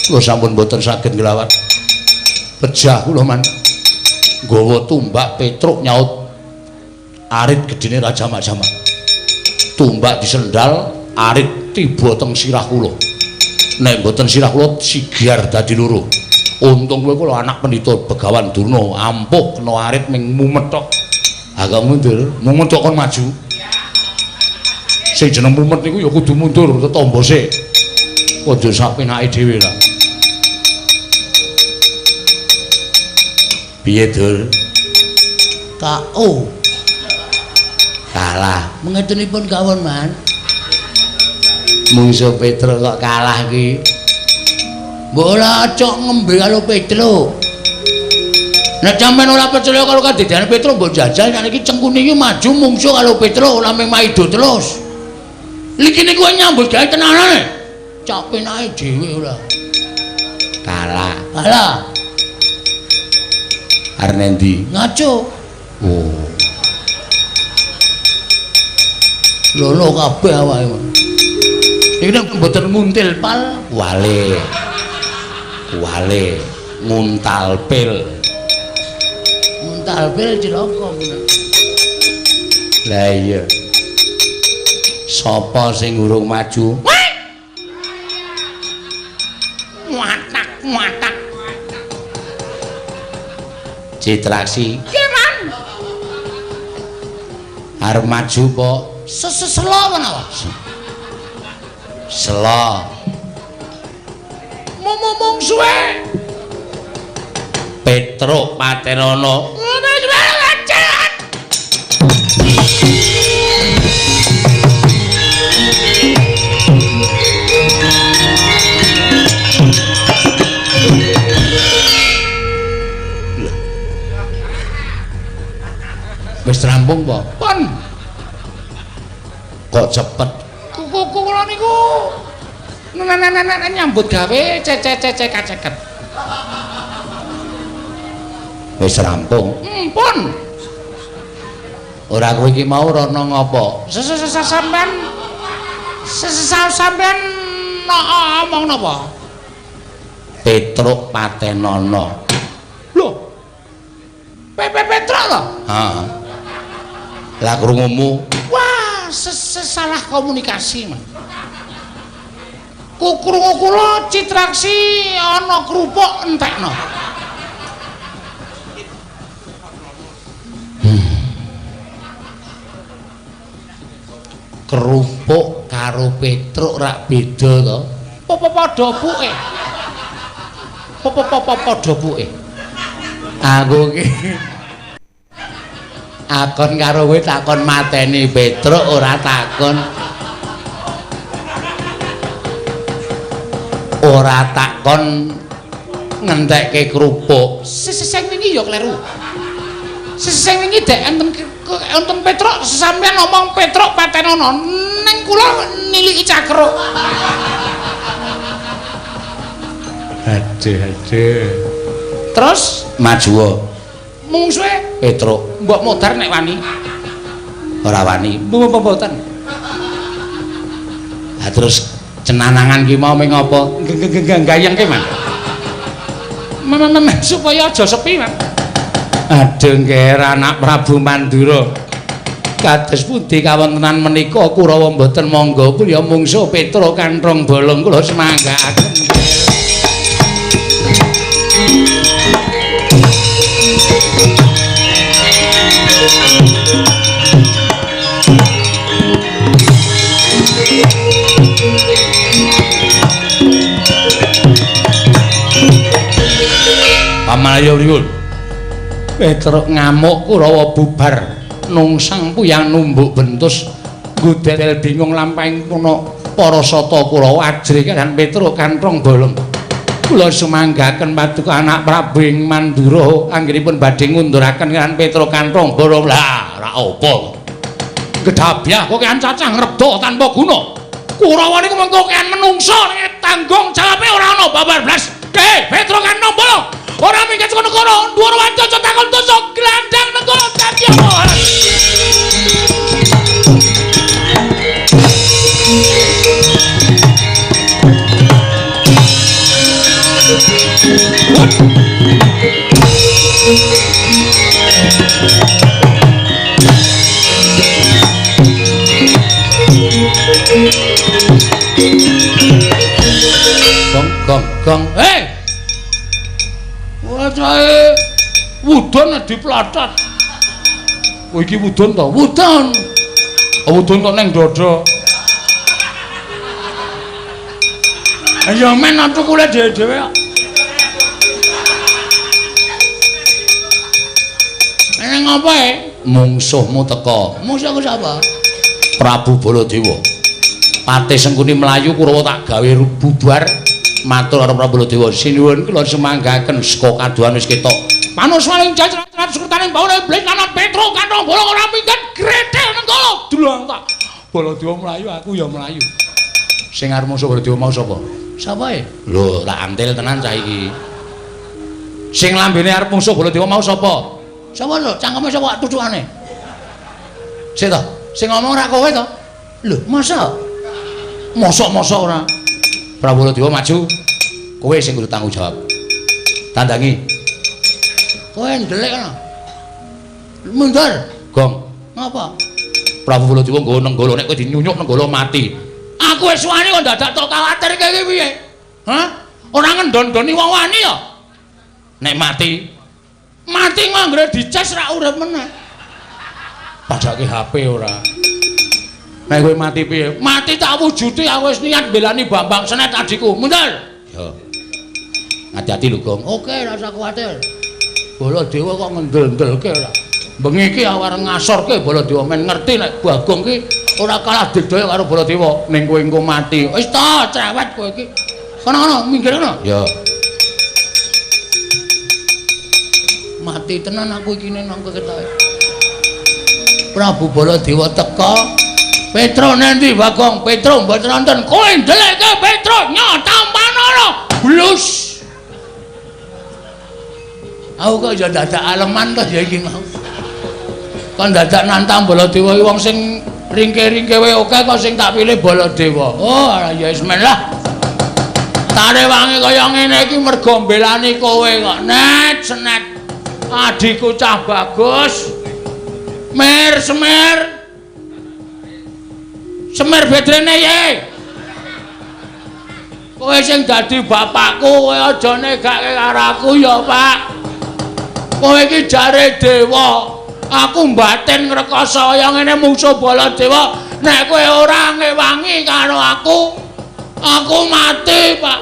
Kula sampun mboten saged nglawan. Pejah kula, Man. Nggawa tumbak Petruk nyaut arit gedene Raja Jamak. Tumbak disendal, arit tiba teng sirah kula. Nek mboten sirah kula sigar dadi loro. Untung kowe kula anak pendhita Begawan Durna, ampuh kena arit ming mumet tok. Agak mundur, mumet kok kon maju. Sing jeneng mumet niku ya kudu mundur tetombo sik. Aja sak penake dhewe lah. Piye, Dur? KO. Kalah. Mengetunipun kawon, Man. Mungsuh Petruk kok kalah ki. Mbok ora cok ngembe karo Petruk. Nek sampean ora percaya karo kadidane Petruk mbok jajal nek iki cengkune iki maju mungsuh karo Petruk ora mung maido terus. Iki niku nyambut gawe tenanane. Cok penake dhewe ora. Kalah. Kalah. Arep nendi? Ngaco. Oh. Lolo kabeh awake. Iki nek mboten nguntil pal wale. Wale nguntal pil. Nguntal pil cilaka. Lah iya. Sapa sing urung maju? Watak watak. Citraksi. Nggih, Man. Arep maju po? Seselo menawa. Selo. Mungsuhe. Petruk patenono. Wis rampung po? Pun. Kok cepet? Kula niku nyambut gawe cecek-cecek. Wis rampung. Pun. Ora kowe iki mau rono ngopo? Sampean sampean omong napa? Petruk patenono. Lho. Petruk to? Heeh. Lah krungumu? Wah, salah komunikasi, Man. Krungu kula Citraksi ana krupuk entekno. Kerupuk karo Petruk rak beda to? Apa padha puke? Apa padha puke? Aku ki akon karo kowe takon mateni Petruk ora takon. Ora takon ngentekke kerupuk. Sing wingi ya kleru. Sing wingi dek enten enten Petruk sampean ngomong Petruk patenono ning kula niliki cakruk. Aduh aduh. Terus maju mungsuhe Petruk. Mbok modar nek wani. Ora wani. Mboten. Lah terus cenanangan ki mau ming apa? Gayengke, Man. Men supaya aja sepi, Man. Aduh ngger anak Prabu Mandura. Kados pundi kawontenan menika Kurawa mboten mangga priya mungsuh Petruk kanthong bolong kula semanggaaken. Paman ayo pripun? Petruk ngamuk Kurawa bubar. Nungsang puyang numbuk bentus gudel bingung lampahing puna para sata Kurawa ajrih kan Petruk kanthong bolong. Kula sumanggaken paduka anak Prabu ing Mandura anggenipun badhe ngunduraken kan Petruk kanthong bolong. Lah, ora apa. Gedhabyah kok kan cacah ngrebda tanpa guna. Kurawa niku mengko kan menungsa nek tanggung jawabe ora ana babar blas. Ke Petruk kanthong bolong. Ora minggat saka negara, dhuwur wanca takon dosa glandang negara dadi apa? Gong gong gong. Hei. Wacahe wudon diplotot. Oh iki wudon to? Wudon. Oh wudon kok neng dada. Ya men tukule dhewe-dhewe kok. Neng apa e? Mungsuhmu teka. Mungsuhku sapa? Prabu Baladewa. Patih Sengkuni mlayu Kurawa tak gawe bubar. Matur karo Prabu Baladewa, sinuwun kula sumanggaken saka kaduhan wis ketok. Manuswaning jajrat sukretaning bawana iblis lan Petruk kanthong bolong ora minggat gretel nenggala. Dulang tak. Baladewa mlayu aku ya mlayu. Sing arep musuh Baladewa mau sapa? Sapa e? Lho, tak antil tenan cah iki. Sing lambene arep musuh Baladewa mau sapa? Sapa lho? Cangkeme sapa tucukane? Sik to, sing ngomong ora kowe to? Lho, masa? Mosok-mosok ora. Prabu Baladewa maju. Kowe sing kudu tanggung jawab. Tandangi. Kowe ndelik ana. Mundur. Gong. Ngapa? Prabu Baladewa nggawa nenggala nek kowe dinyunyuk nenggala mati. Aku wis wani kok dadak tok kuwatir iki piye? Hah? Ora ngendon-ndoni wong wani ya? Nek mati. Mati anggere dices ra urip meneh. Padake HP ora. Nek kowe mati piye? Mati tak wujuti aku wis niat mbelani Bambang Senet adikku. Mundur. Ya. Hati-hati lho, Gong. Oke, ora usah kuwatir. Baladewa kok ngendel-ndelke ora. Bengi iki aku arep ngasorke Baladewa men ngerti nek Bagong ki ora kalah digdaya karo Baladewa. Ning kowe engko mati. Wis ta, cerewet kowe iki. Kono-kono, minggir kono. Ya. Mati tenan aku iki nang ketoke. Prabu Baladewa teka. Petro nendi Bagong? Petro mboten nonton. Kowe ndelekke Petro nyotampanana. Blus. Aku kok ya dadak aleman to ya iki mau. Kon dadak nantang Baladewa iki wong sing ringke-ringke wae akeh kok sing tak pilih Baladewa. Oh, ya wis men lah. Tarewangi kaya ngene iki mergo mbelani kowe kok. Net senet. Adikku cah bagus. Mer semer. Semer bedrene ye. Kowe sing dadi bapakku, kowe aja negake karo aku ya, Pak. Kowe iki jare dewa. Aku mbatin ngrekoso kaya ngene mungsuh Baladewa. Nek kowe ora ngewangi karo aku, aku mati, Pak.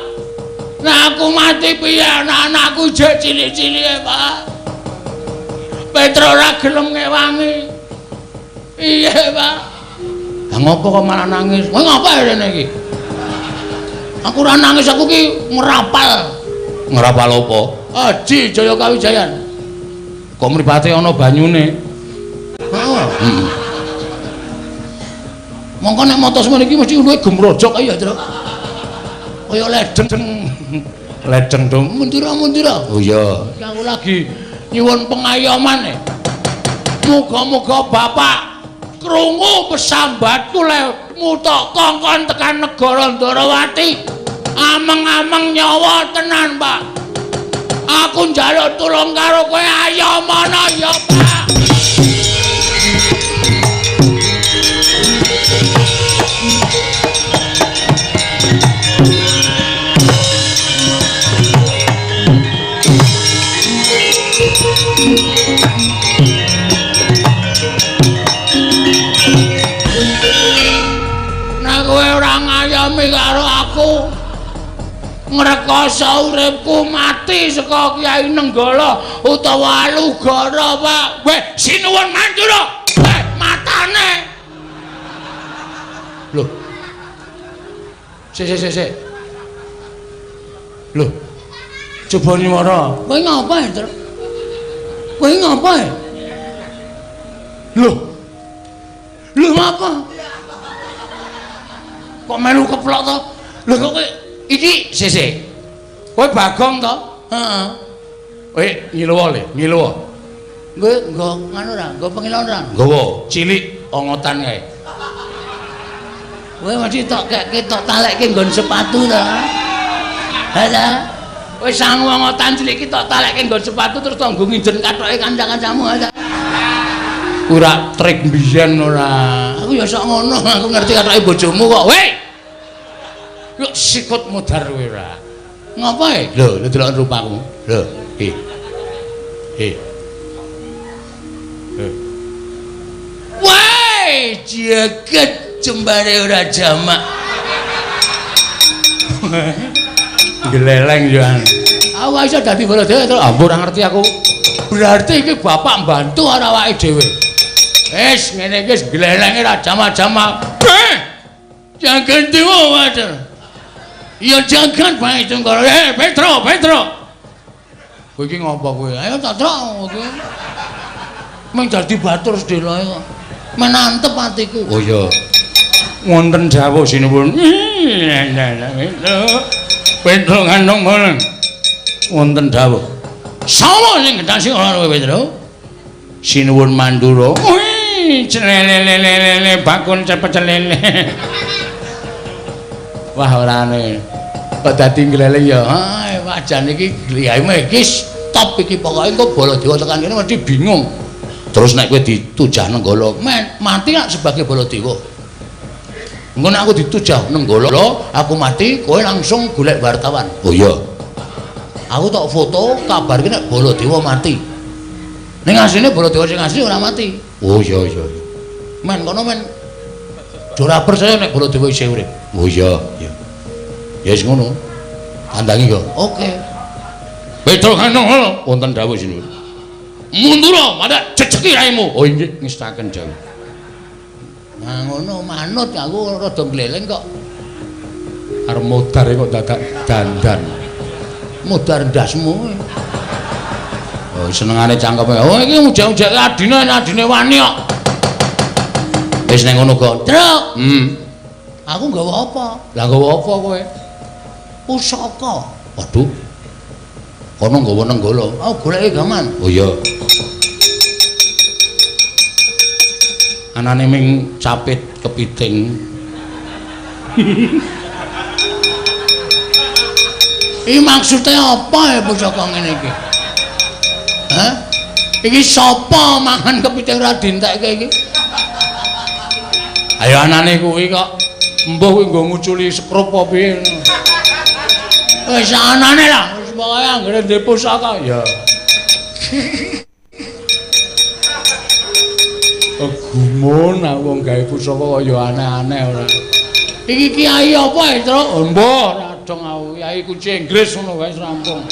Nek aku mati piye anak-anakku jek cilik-cilike, Pak. Petro ora gelem ngewangi. Iya, Pak. Lah ngopo kok malah nangis? Kowe ngapa rene iki? Aku ora nangis, aku ki ngrapal. Ngrapal apa? Aji Jaya Kawijayan. Kok mripate ana banyune? Heeh. Heeh. Mongko nek mata semene iki mesti luwih gemrojok ae ya, Truk. Kaya ledeng. Ledeng dong. Mundura-mundura. Oh iya. Iki aku lagi nyuwun pengayoman. Muga-muga Bapak krungu pesambatku le mutok kongkon tekan negara Ndorowati. Ameng-ameng nyawa tenan, Pak. Aku njaluk tulung karo kowe, ayo mono ya, Pak. Nek kowe ora ngayomi karo aku, ngrekoso uripku mati saka Kyai Nenggala utawa Alugara, Pak. Weh, sinuwun Mandura. Apane? Lho. Sik sik sik sik. Lho. Coba nyuwara. Kowe ngapa, Tru? Kowe ngapa? Lho. Lho ngapa? Kok melu keplok to? Lho kok kowe iki sik sik. Kowe Bagong to? Heeh. Kowe ngiluwa le, ngiluwa. Kowe nggo nganu ora? Nggo pengilon ora? Nggawa, cilik ongotan kae. Kowe mesti tok kekke tok talekke nggon sepatu to. Ha ta? Kowe sangu ongotan cilik iki tok talekke nggon sepatu terus tok nggo nginjen kathoke kanca-kancamu ha ta. Ora trik mbiyen ora. Aku ya sok ngono, aku ngerti kathoke bojomu kok. Weh. Yuk sikut mudhar kowe ora. Ngapa e? Lho, lho delok rupaku. Lho, hi. Hi. Wah, jagat jembare ora jamak. Gleleng yo. Aku iso dadi Baladewa to. Ampun ora ngerti aku. Berarti iki bapak mbantu ora awake dhewe. Wis ngene iki wis glelenge ora jamak-jamak. Jagat dewa wajar. Ya jagat bae Tunggara. Petro, Petro. Kowe iki ngopo kowe? Ayo tak trok kowe. Meng dadi batur sedeloe kok. Menantep atiku. Oh iya. Wonten dawuh sinuwun. Petro kandung bareng. Wonten dawuh. Sapa sing gendhang sing ora kowe Petro? Sinuwun Mandura. Wih, celelelelele bakun cepet celele. Wah ora ane. Kok dadi ngleleng ya. Ha, wajan iki gliyahme iki stop iki pokoke engko Baladewa tekan kene mesti bingung. Terus nek kowe ditujah Nenggala, men mati lak sebagai Baladewa. Engko nek aku ditujah Nenggala, aku mati, kowe langsung golek wartawan. Oh iya. Aku tok foto kabarke nek Baladewa mati. Ning asline Baladewa sing asli ora mati. Oh iya iya. Men kono men ora percaya nek Baladewa isih urip. Oh iya, iya. Ya wis ngono. Tandangi kok. Oke. Petro kandung wonten dawuh sinuwun. Mundura, madak jejeki raimu. Oh inggih ngestaken dawuh. Nah ngono manut aku rada gleleng kok. Arep modar kok dadak dandan. Modar ndasmu. Oh senengane cangkeme. Oh iki ujak-ujake adine adine wani kok. Wis ning ngono kok. Truk. Aku nggawa apa? Lah nggawa apa kowe? Pusaka. Waduh. Kono nggawa Nenggala. Oh, goleki gaman. Oh iya. Anane ming capit kepiting. Iki maksude apa ya pusaka ngene iki? Hah? Iki sapa mangan kepiting ora dientekke iki? Ayo anane kuwi kok mbuh kuwi nggo nguculi sekrup apa piye. Wis anane lah, wis pokoke anggere ndek pusaka ya. Gumun aku wong gawe pusaka kaya aneh-aneh ora. Iki kiai apa ya, Truk? Mbuh, ora dong aku kiai kunci Inggris ngono wae rampung.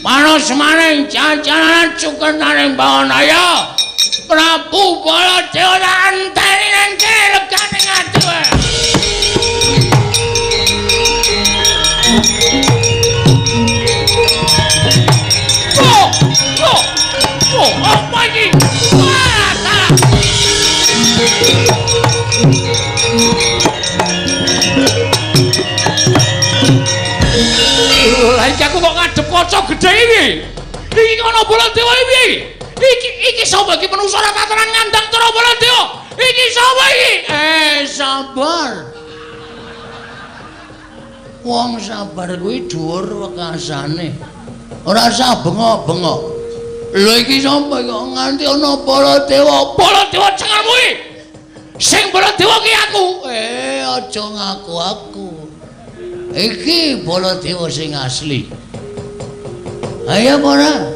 Panos maning jajanan cukenaning Bawanaya. Prabu Baladewa anteni nang kene legane ati wae. Oh, oh, oh, apa iki? Wah, salah. Lah iki aku kok ngadep kaca gedhe iki. Iki ana Baladewa iki. Iki iki sapa iki manungsa ora katoran ngandang cara Baladewa. Iki sapa iki? Sabar. Wong sabar kuwi dhuwur wekasane. Ora usah bengok-bengok. Lho iki sapa kok nganti ana Baladewa? Baladewa cengelmu iki. Sing Baladewa ki aku. Aja ngaku aku. Iki Baladewa sing asli. Ayo ora?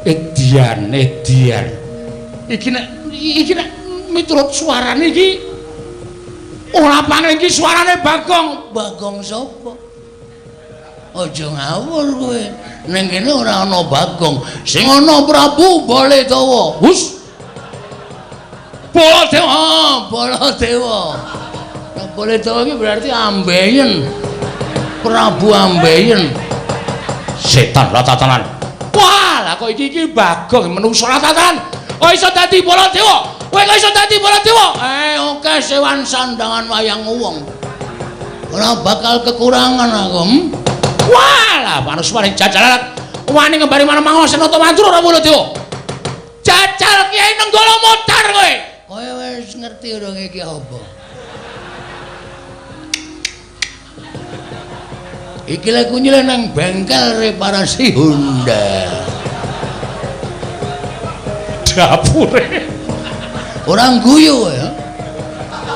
Edian, edian. Iki nek miturut suarane iki ora pangen iki suarane Bagong. Bagong sapa? Aja ngawur kowe. Ning kene ora ana Bagong. Sing ana Prabu Baladewa. Hus. Baladewa, Baladewa. Baladewa iki berarti Ambeyen. Prabu Ambeyen. Setan ratatanan. Wah, lah kok iki iki Bagong menungso ratatanan. Kok iso dadi Baladewa? Kowe kok iso dadi Baladewa? Oke sewan sandangan wayang wong. Ora bakal kekurangan aku. Wah, lah manusmane jajalan wani ngembari manah Senata Mandura ora Baladewa. Jajal Kyai Nenggala modar kowe. Kowe wis ngerti urung iki apa? Iki lek kunyile nang bengkel reparasi Honda. Dapure. Ora ngguyu ya.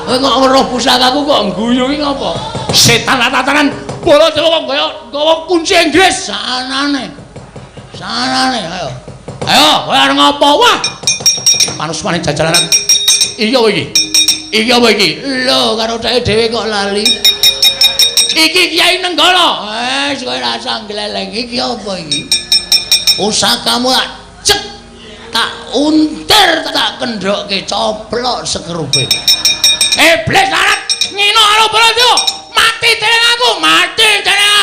Kowe kok weruh pusakaku kok ngguyu iki ngopo? Setan tatanan Baladewa kok kaya gawa kunci Inggris. Sanane. Sanane ayo. Ayo, kowe arep ngopo? Wah. Manusmane jajalanan. Iya apa iki? Iki apa iki? Lho, karo dheke dhewe kok lali. Iki Kyai Nenggala. Wis kowe rasa ngleleng iki apa iki? Pusakamu tak cek, tak untir, tak kendhokke coplok sekrupe. Iblis larat ngino karo Baladewa. Mati dening aku, mati dening.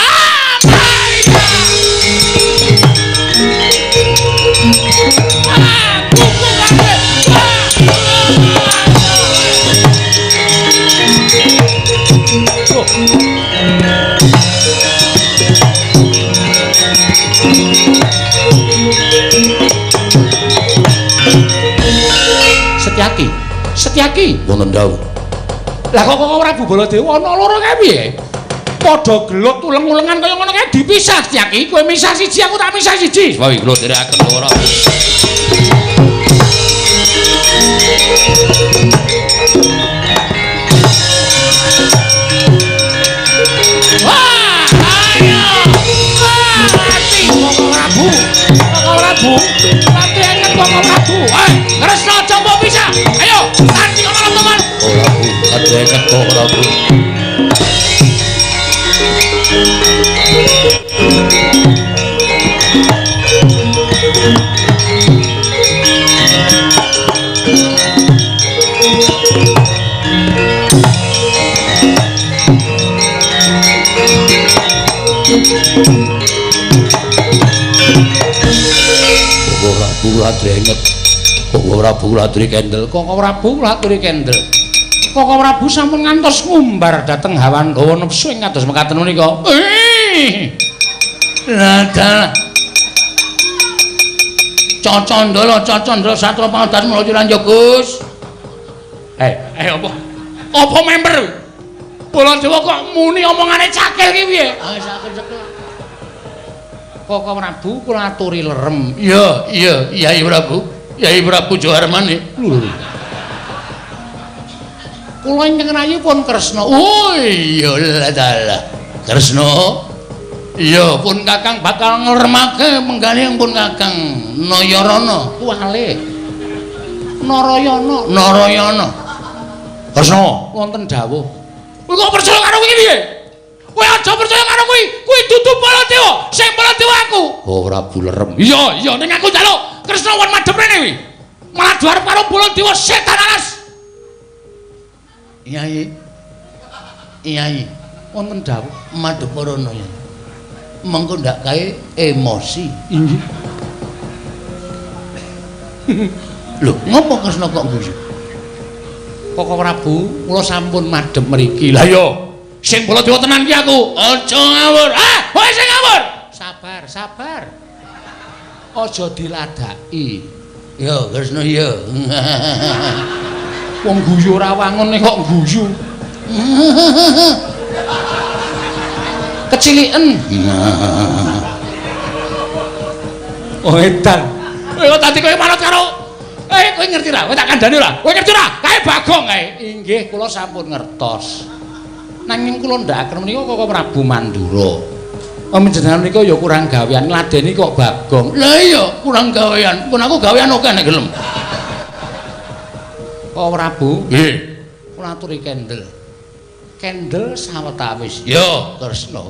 Setyaki, Setyaki wonten dawuh. Lah kok kok Prabu Baladewa ana loro kae piye? Padha gelut uleng-ulengan kaya ngono kae dipisah Setyaki, kowe misah siji aku tak misah siji. Wae kula dherekaken ora. Wah, ayo. Mati Koko Prabu. Koko Prabu. Mati enget Koko Prabu. Eh, Kresna aja mbok pisah. Ayo, tanding ana teman. Ora Bu, ade enget Koko Prabu. Koko Prabu latri enget. Koko Prabu latri kendel. Koko Prabu latri kendel. Koko Prabu sampun ngantos ngumbar dhateng hawan hawa nepsu ing kados mekaten menika. Lah dalah. Cocondala cocondala satra pangadan mula ranjo Gus. Apa? Apa member? Baladewa kok muni omongane cakil ki piye? Ah cakil-cakil. Koko Prabu kula aturi lerem. Iya, iya, Yai Prabu. Yai Prabu Joharmani. Kula ingkang rayi pun Kresna. Oh iya lah dalah. Kresna. Iya, pun Kakang bakal ngleremake menggane pun Kakang Nayarana kuwale. Narayana, Narayana. Kresna wonten dawuh. Kowe kok percaya karo kuwi piye? Kowe aja percaya karo kuwi. Kuwi dudu Baladewa, sing Baladewa aku. Oh, Prabu lerem. Iya, iya ning aku njaluk Kresna won madhep rene kuwi. Malah diarep karo Baladewa setan alas. Yai. Yai, wonten dawuh madhep rono ya. Mengko ndak kae emosi. Inggih. Lho, ngopo Kresna kok guyu? Koko Prabu, kula sampun madhep mriki. Lah iya, sing Baladewa tenan ki aku. Aja ngawur. Ah, kowe sing ngawur. Sabar, sabar. Aja diladaki. Ya, Kresna ya. Wong guyu ora wangune kok guyu. Keciliken. Oh edan. Kowe kok dadi kowe manut karo kowe ngerti ra? Kowe tak kandhani ora? Kowe ngerti ora? Kae Bagong kae. Inggih, kula sampun ngertos. Nanging kula ndhakaken menika Koko Prabu Mandura. Panjenengan menika ya kurang gawean, ngladeni kok Bagong. Lah iya, kurang gawean. Pun aku gawean akeh nek gelem. Koko Prabu, nggih. Kula aturi kendel. Kendel sawetawis. Ya, Kresna.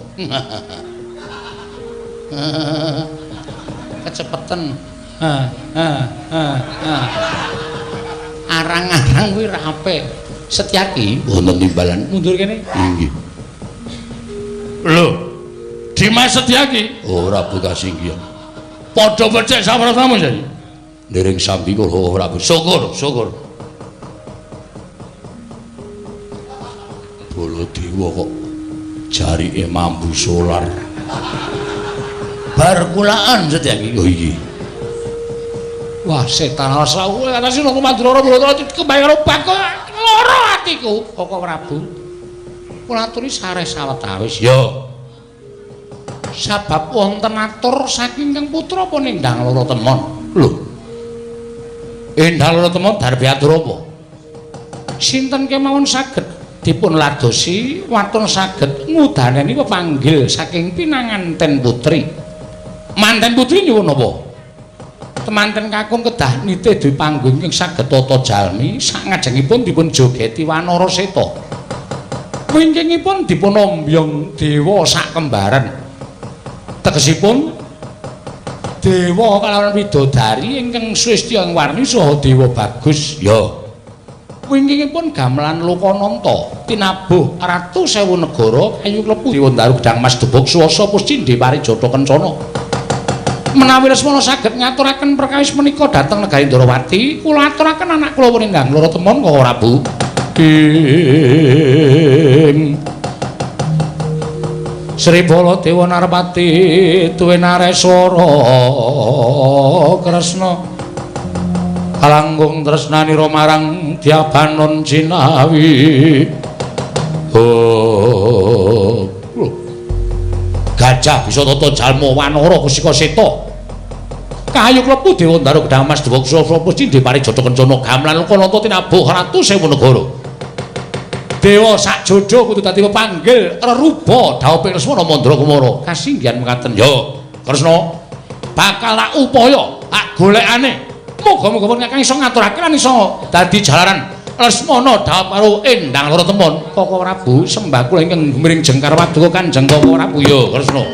Kecepetan. Ha ha ha ha. Arang-arang kuwi ra apik. Setyaki wonten timbalan mundur kene. Inggih. Lho, Dimas Setyaki? Oh, Prabu Kasinggihan. Padha becik sapratamu saiki. Ndereng sambi kula Prabu. Syukur, syukur. Baladewa kok jarike mambu solar. Bar kulaan Setyaki. Oh iya. Wah, setan asa kowe atase nang Mandura Bala kebayang karo bakul lara atiku. Koko Prabu. Kula aturi sareh sawetawis. Ya. Sabab wonten atur saking Kang Putra apa nindang Loro Temon. Lho. Endang Loro Temon darbe atur apa? Sinten kemawon saged dipun ladosi waton saged ngudaneni pepanggil saking pinanganten putri. Manten putri nyuwun apa? Temanten kakung kedah nitih dwi panggung ingkang saged tata jalmi sangajengipun dipun jogeti Wanara Seta. Wingkingipun dipun ombyong dewa sak kembaran. Tegesipun dewa kalawan widodari ingkang swestya ing warni saha dewa bagus. Ya. Wingkingipun gamelan Lokananta tinabuh ratu sewu negara kayu klepu dewa ndaru gedang mas debog swasa puscindhe parijata kencana. Menawi Lesmana saged ngaturaken perkawis menika dhateng negari Ndrawati, kula aturaken anak kula Wurindang Loro Temon Koko Prabu. Ing Sri Baladewa Narpati tuwe nareswara Kresna kalangkung tresnanira marang Dyabanon jinawi. Oh. Gajah bisa tata jalma wanara kusika seta. Kayu klepu dewa ndaru gedang mas dewok swasa pusti parijata kencana gamelan Lokananta tinabuh ratu sewu negara. Dewa sak jojo kudu dadi pepanggil reruba dhawuhing Lesmana Mandra Kumara. Kasinggihan mekaten. Ya, Kresna bakal tak upaya tak golekane. Muga-muga pun kakang iso ngaturake lan iso dadi jalaran Lesmana dhawuh karo Endang Loro Temon. Koko Prabu sembah kula ingkang gumiring jengkar paduka Kanjeng Koko Prabu. Ya, Kresna.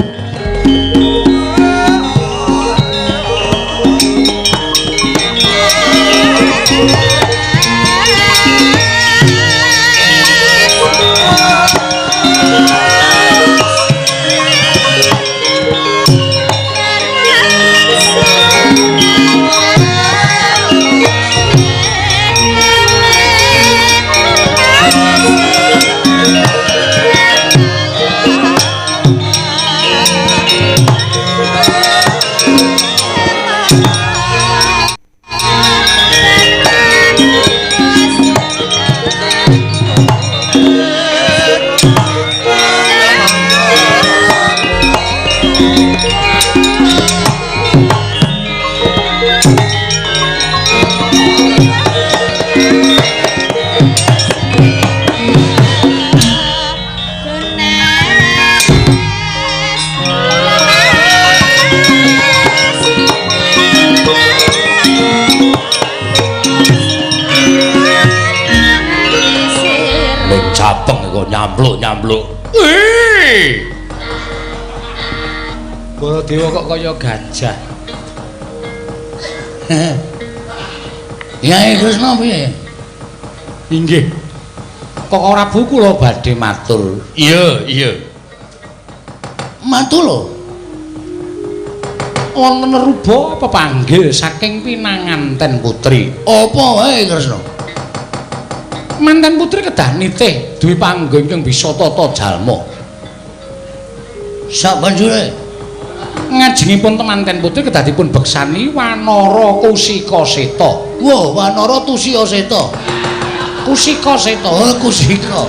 Nyambluk-nyambluk. Wih. Baladewa kok kaya gajah. Yai Kresna piye? Inggih. Koko Prabu kula badhe matur. Iya, iya. Matur lho. Wonten ruba pepanggil saking pinanganten putri. Apa wae Kresna? Manten putri kedah nitih duwe panggon ingkang bisa tata jalma. Sabanjure ngajengipun temanten putri kedah dipun beksani Wanara Kusika Seta. Wah, Wanara Tusya Seta. Kusika Seta. Oh, Kusika.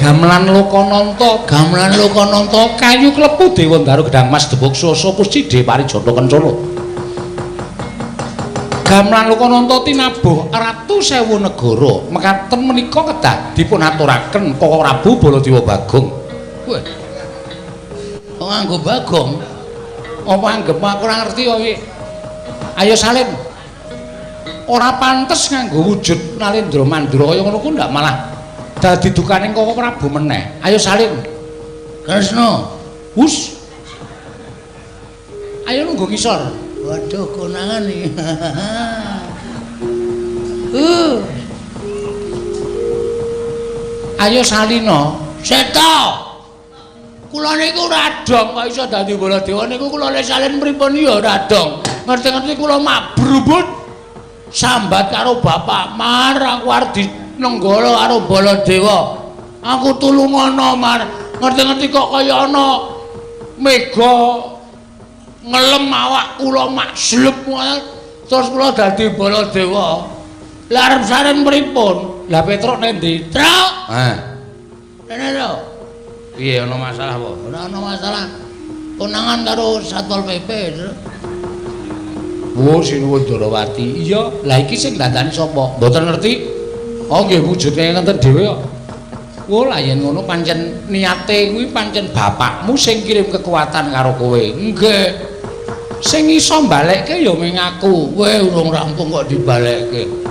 Gamelan Lokananta, gamelan Lokananta kayu klepu dewa ndaru gedang mas debog swasa puscindhe parijata kencana. Gamelan Lokananta tinabuh ratu sewu negara. Mekaten menika kedah dipun aturaken Koko Prabu Baladewa Bagong. Wah. Kok nganggo Bagong? Apa anggep aku ora ngerti kok iki. Ayo Salim. Ora pantes nganggo wujud Nalendra Mandura kaya ngono ku ndak malah dadi dukaning Koko Prabu meneh. Ayo Salim. Kresna. Hus. Ayo nunggu ngisor. Waduh, konangan iki. Ayo salina. Seta. Kula niku ora dong kok iso dadi Baladewa niku kula le salin pripun ya ora dong. Ngerti-ngerti kula mabrubut sambat karo bapak Mar, aku arep dinenggala karo Baladewa. Aku tulungono Mar. Ngerti-ngerti kok kaya ana mega ngelem awak kula makslep terus kula dadi Baladewa. Lah arep saren pripun? Lah Petruk nek ndi? Truk. Ha. Rene lho. Piye ana masalah apa? Ora ana masalah. Konangan karo Satpol PP, Truk. Wo sinuwun Darawati. Iya, lah iki sing dandani sapa? Mboten ngerti. Oh nggih wujude ngenten dhewe kok. Wo lah yen ngono pancen niate kuwi pancen bapakmu sing kirim kekuatan karo kowe. Nggih. Sing iso mbalekke ya mung aku. Kowe urung rampung kok dibalekke.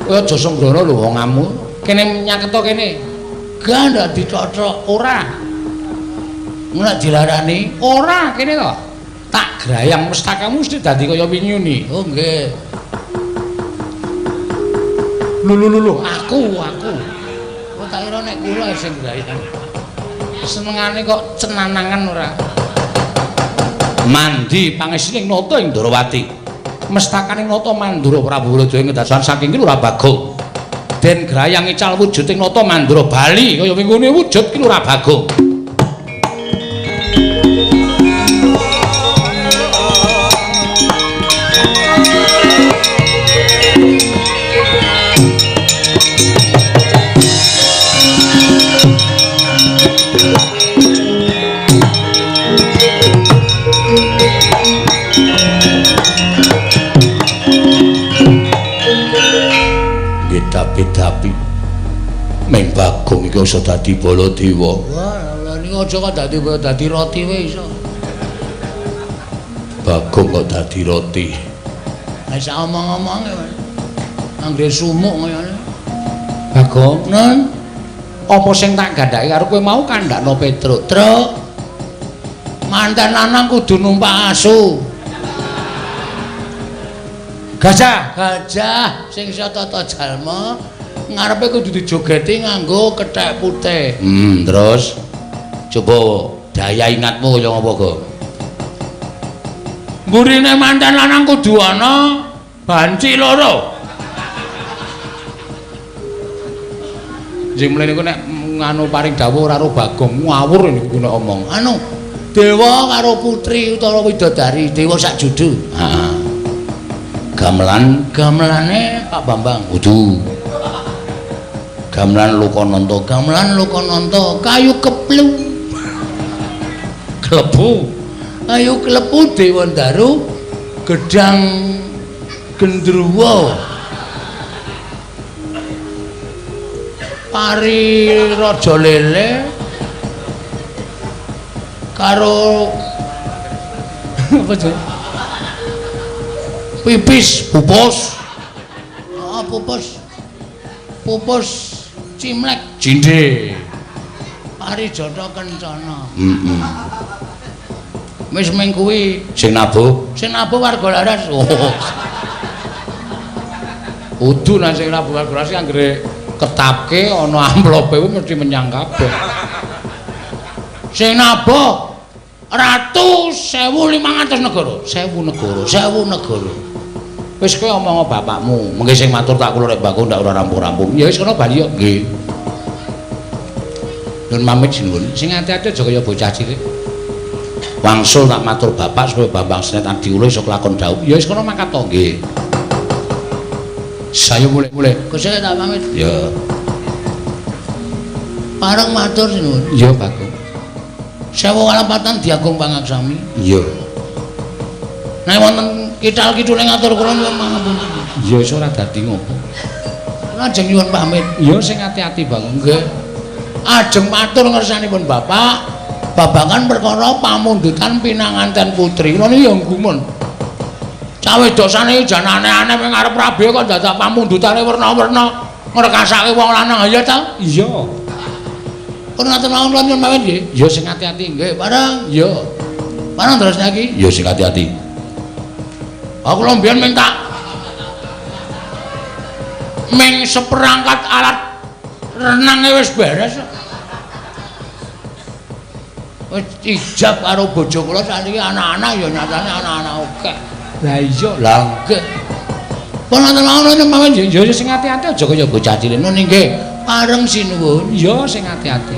Kowe aja sembrono lho wong amu. Kene nyaketo kene. Gak ndak dicocok ora. Nek dilarani ora kene to. Tak grayang mestakamu mesti dadi kaya winyuni. Oh nggih. Lho lho lho aku. Kok tak kira nek kula sing grayang. Senengane kok cenanangan ora. Mandi pangesining nata ing Ndrawati. Mestakane nata Mandura Prabu Baladewa ing kedasan saking ki Lurah Bagong. Den grayang ical wujuding nata Mandura bali kaya wingune wujud ki Lurah Bagong. Dapi-dapi meng Bagong iki iso dadi Baladewa. Wah, lha niku aja kok dadi dadi roti wae iso. Bagong kok dadi roti. Lah sak omong-omonge anggere sumuk kayane. Bagong, nen apa sing tak gandhake karo kowe mau kandhakno Petruk. Truk. Manten lanang kudu numpak asu. Gajah, gajah sing iso tata jalma ngarepe kudu dijogeti nganggo kethek putih. Terus coba daya ingatmu kaya ngapa, Gong? Mburine manten lanang kudu ana banci loro. Sing mlene niku nek nganu paring dawuh ora karo Bagong ngawur niku nek omong. Anu, dewa karo putri utawa widodari, dewa sak judu. Heeh. Gamelan, gamelane Pak Bambang. Kudu. Gamelan Lokananta, gamelan Lokananta, kayu keplu. Klebu. Kayu klebu Dewandaru, gedang gendruwo. Pari Raja Lele karo apa jenenge? Pipis, pupus. Oh, pupus. Pupus cimlek cindhe. Parijata kencana. Heeh. Wis ming kuwi sing nabuh, sing nabuh warga laras. Oh. Kudu nang sing nabuh warga laras anggere ketapke ana amplope kuwi mesti menyang kabeh. Sing nabuh Ratu 1500 negara, 1000 negara, 1000 negara. Wis kowe omong bapakmu, mengke sing matur tak kula rek Bagong ndak ora rampung-rampung. Ya wis kono bali yo. Nggih. Nun pamit sinuwun. Sing ati-ati aja kaya bocah cilik. Wangsul tak matur bapak supaya Bambang Senet Adiwulo iso kelakon dhawuh. Ya wis kono mangkat to nggih. Saya mulai-mulai. Gusti tak pamit. Ya. Pareng matur sinuwun. Iya Bagong. Sewu kalepatan diagung pangaksami. Iya. Nek wonten kital kidule ngatur kula nyuwun pangapunten. Ya iso ora dadi ngopo. Kula ajeng nyuwun pamit. Ya sing ati-ati Bagong. Nggih. Ajeng matur ngersanipun Bapak babagan perkara pamundutan pinanganten putri. Kula niki ya gumun. Cah wedok saniki jan aneh-aneh ming arep rabi kok dadak pamundutane werna-werna ngrekasake wong lanang. Ya ta? Iya. Pun ngaten mawon kula nyuwun pamit nggih. Ya sing ati-ati nggih, bareng. Ya. Bareng terus niki. Ya sing ati-ati. Aku lho mbiyen minta. Ming seperangkat alat renange wis beres. Wis ijab karo bojo kula sakniki anak-anak ya nyatane anak-anak akeh. Lah iya, lah nggih. Pun wonten mawon mawon ya sing ati-ati aja kaya bocah cilik. Nun nggih, pareng sinuwun. Ya sing ati-ati.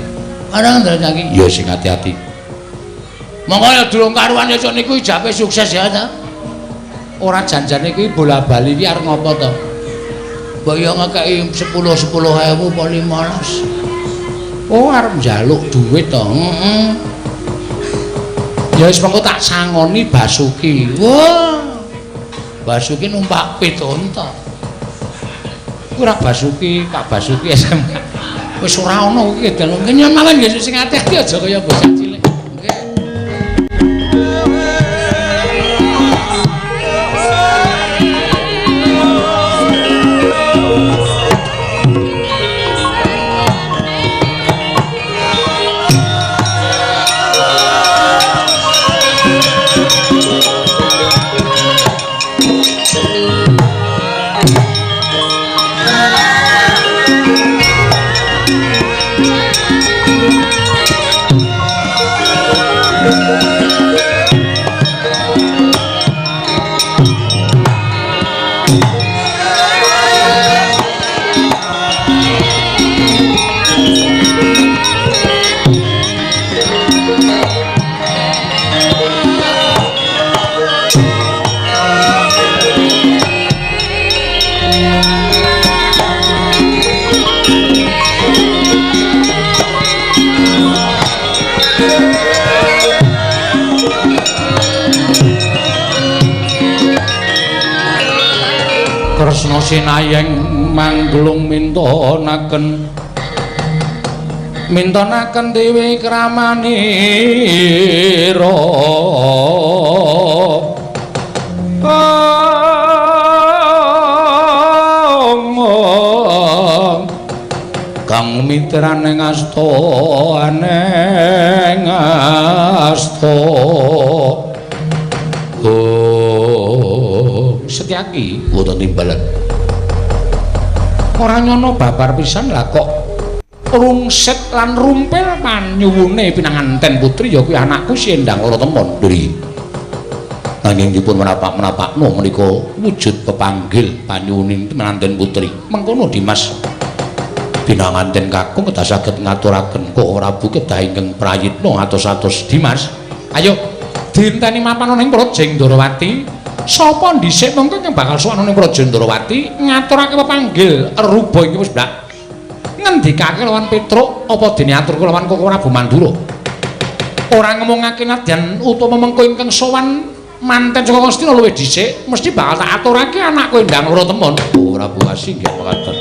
Pareng ndang iki. Ya sing ati-ati. Monggo ya durung karuan esuk niku ijabe sukses ya ta. Ora janjane kuwi bola-bali iki arep ngopo to? Mbok ya ngekeki 10 10.000 apa 15. Oh arep njaluk duit to. Heeh. Ya wis mengko tak sangoni Basuki. Wah. Basuki numpak pit unta. Ora Basuki, Pak Basuki SMK. Wis ora ana iki dalu. Nyen mawon nggih sing ati-ati aja kaya bocah cilik. Nggih. Kresna sinayeng mangglung mintonaken mintonaken dewi kramanira kang mitrane ngasta aneng asta. Oh, Setyaki wonten timbalan. Ora nyono babar pisan lah kok rungset lan rumpil panyuwune pinanganten putri ya kuwi anakku si Endang Loro Temon. Dri. Nanging dipun menapak-menapakno menika wujud pepanggil panyuwuning pinanganten putri. Mengkono Dimas. Pinanganten kakung kedah saged ngaturaken kok Prabu kedah ingkang prayitna atos-atos Dimas. Ayo dinteni mapan ana ing Praja Ndrawati. Sapa dhisik mengko ingkang bakal sowan ning Praja Ndrawati ngaturake pepanggil ruba iki wis blak. Ngendikake lawan Petruk apa dene atur lawan Koko Prabu Mandura. Ora ngomongake nadyan utama mengko ingkang sowan manten saka Ngastina luwih dhisik mesti bakal tak aturake anakku Endang Loro Temon. Oh Prabu Asih nggih mekaten.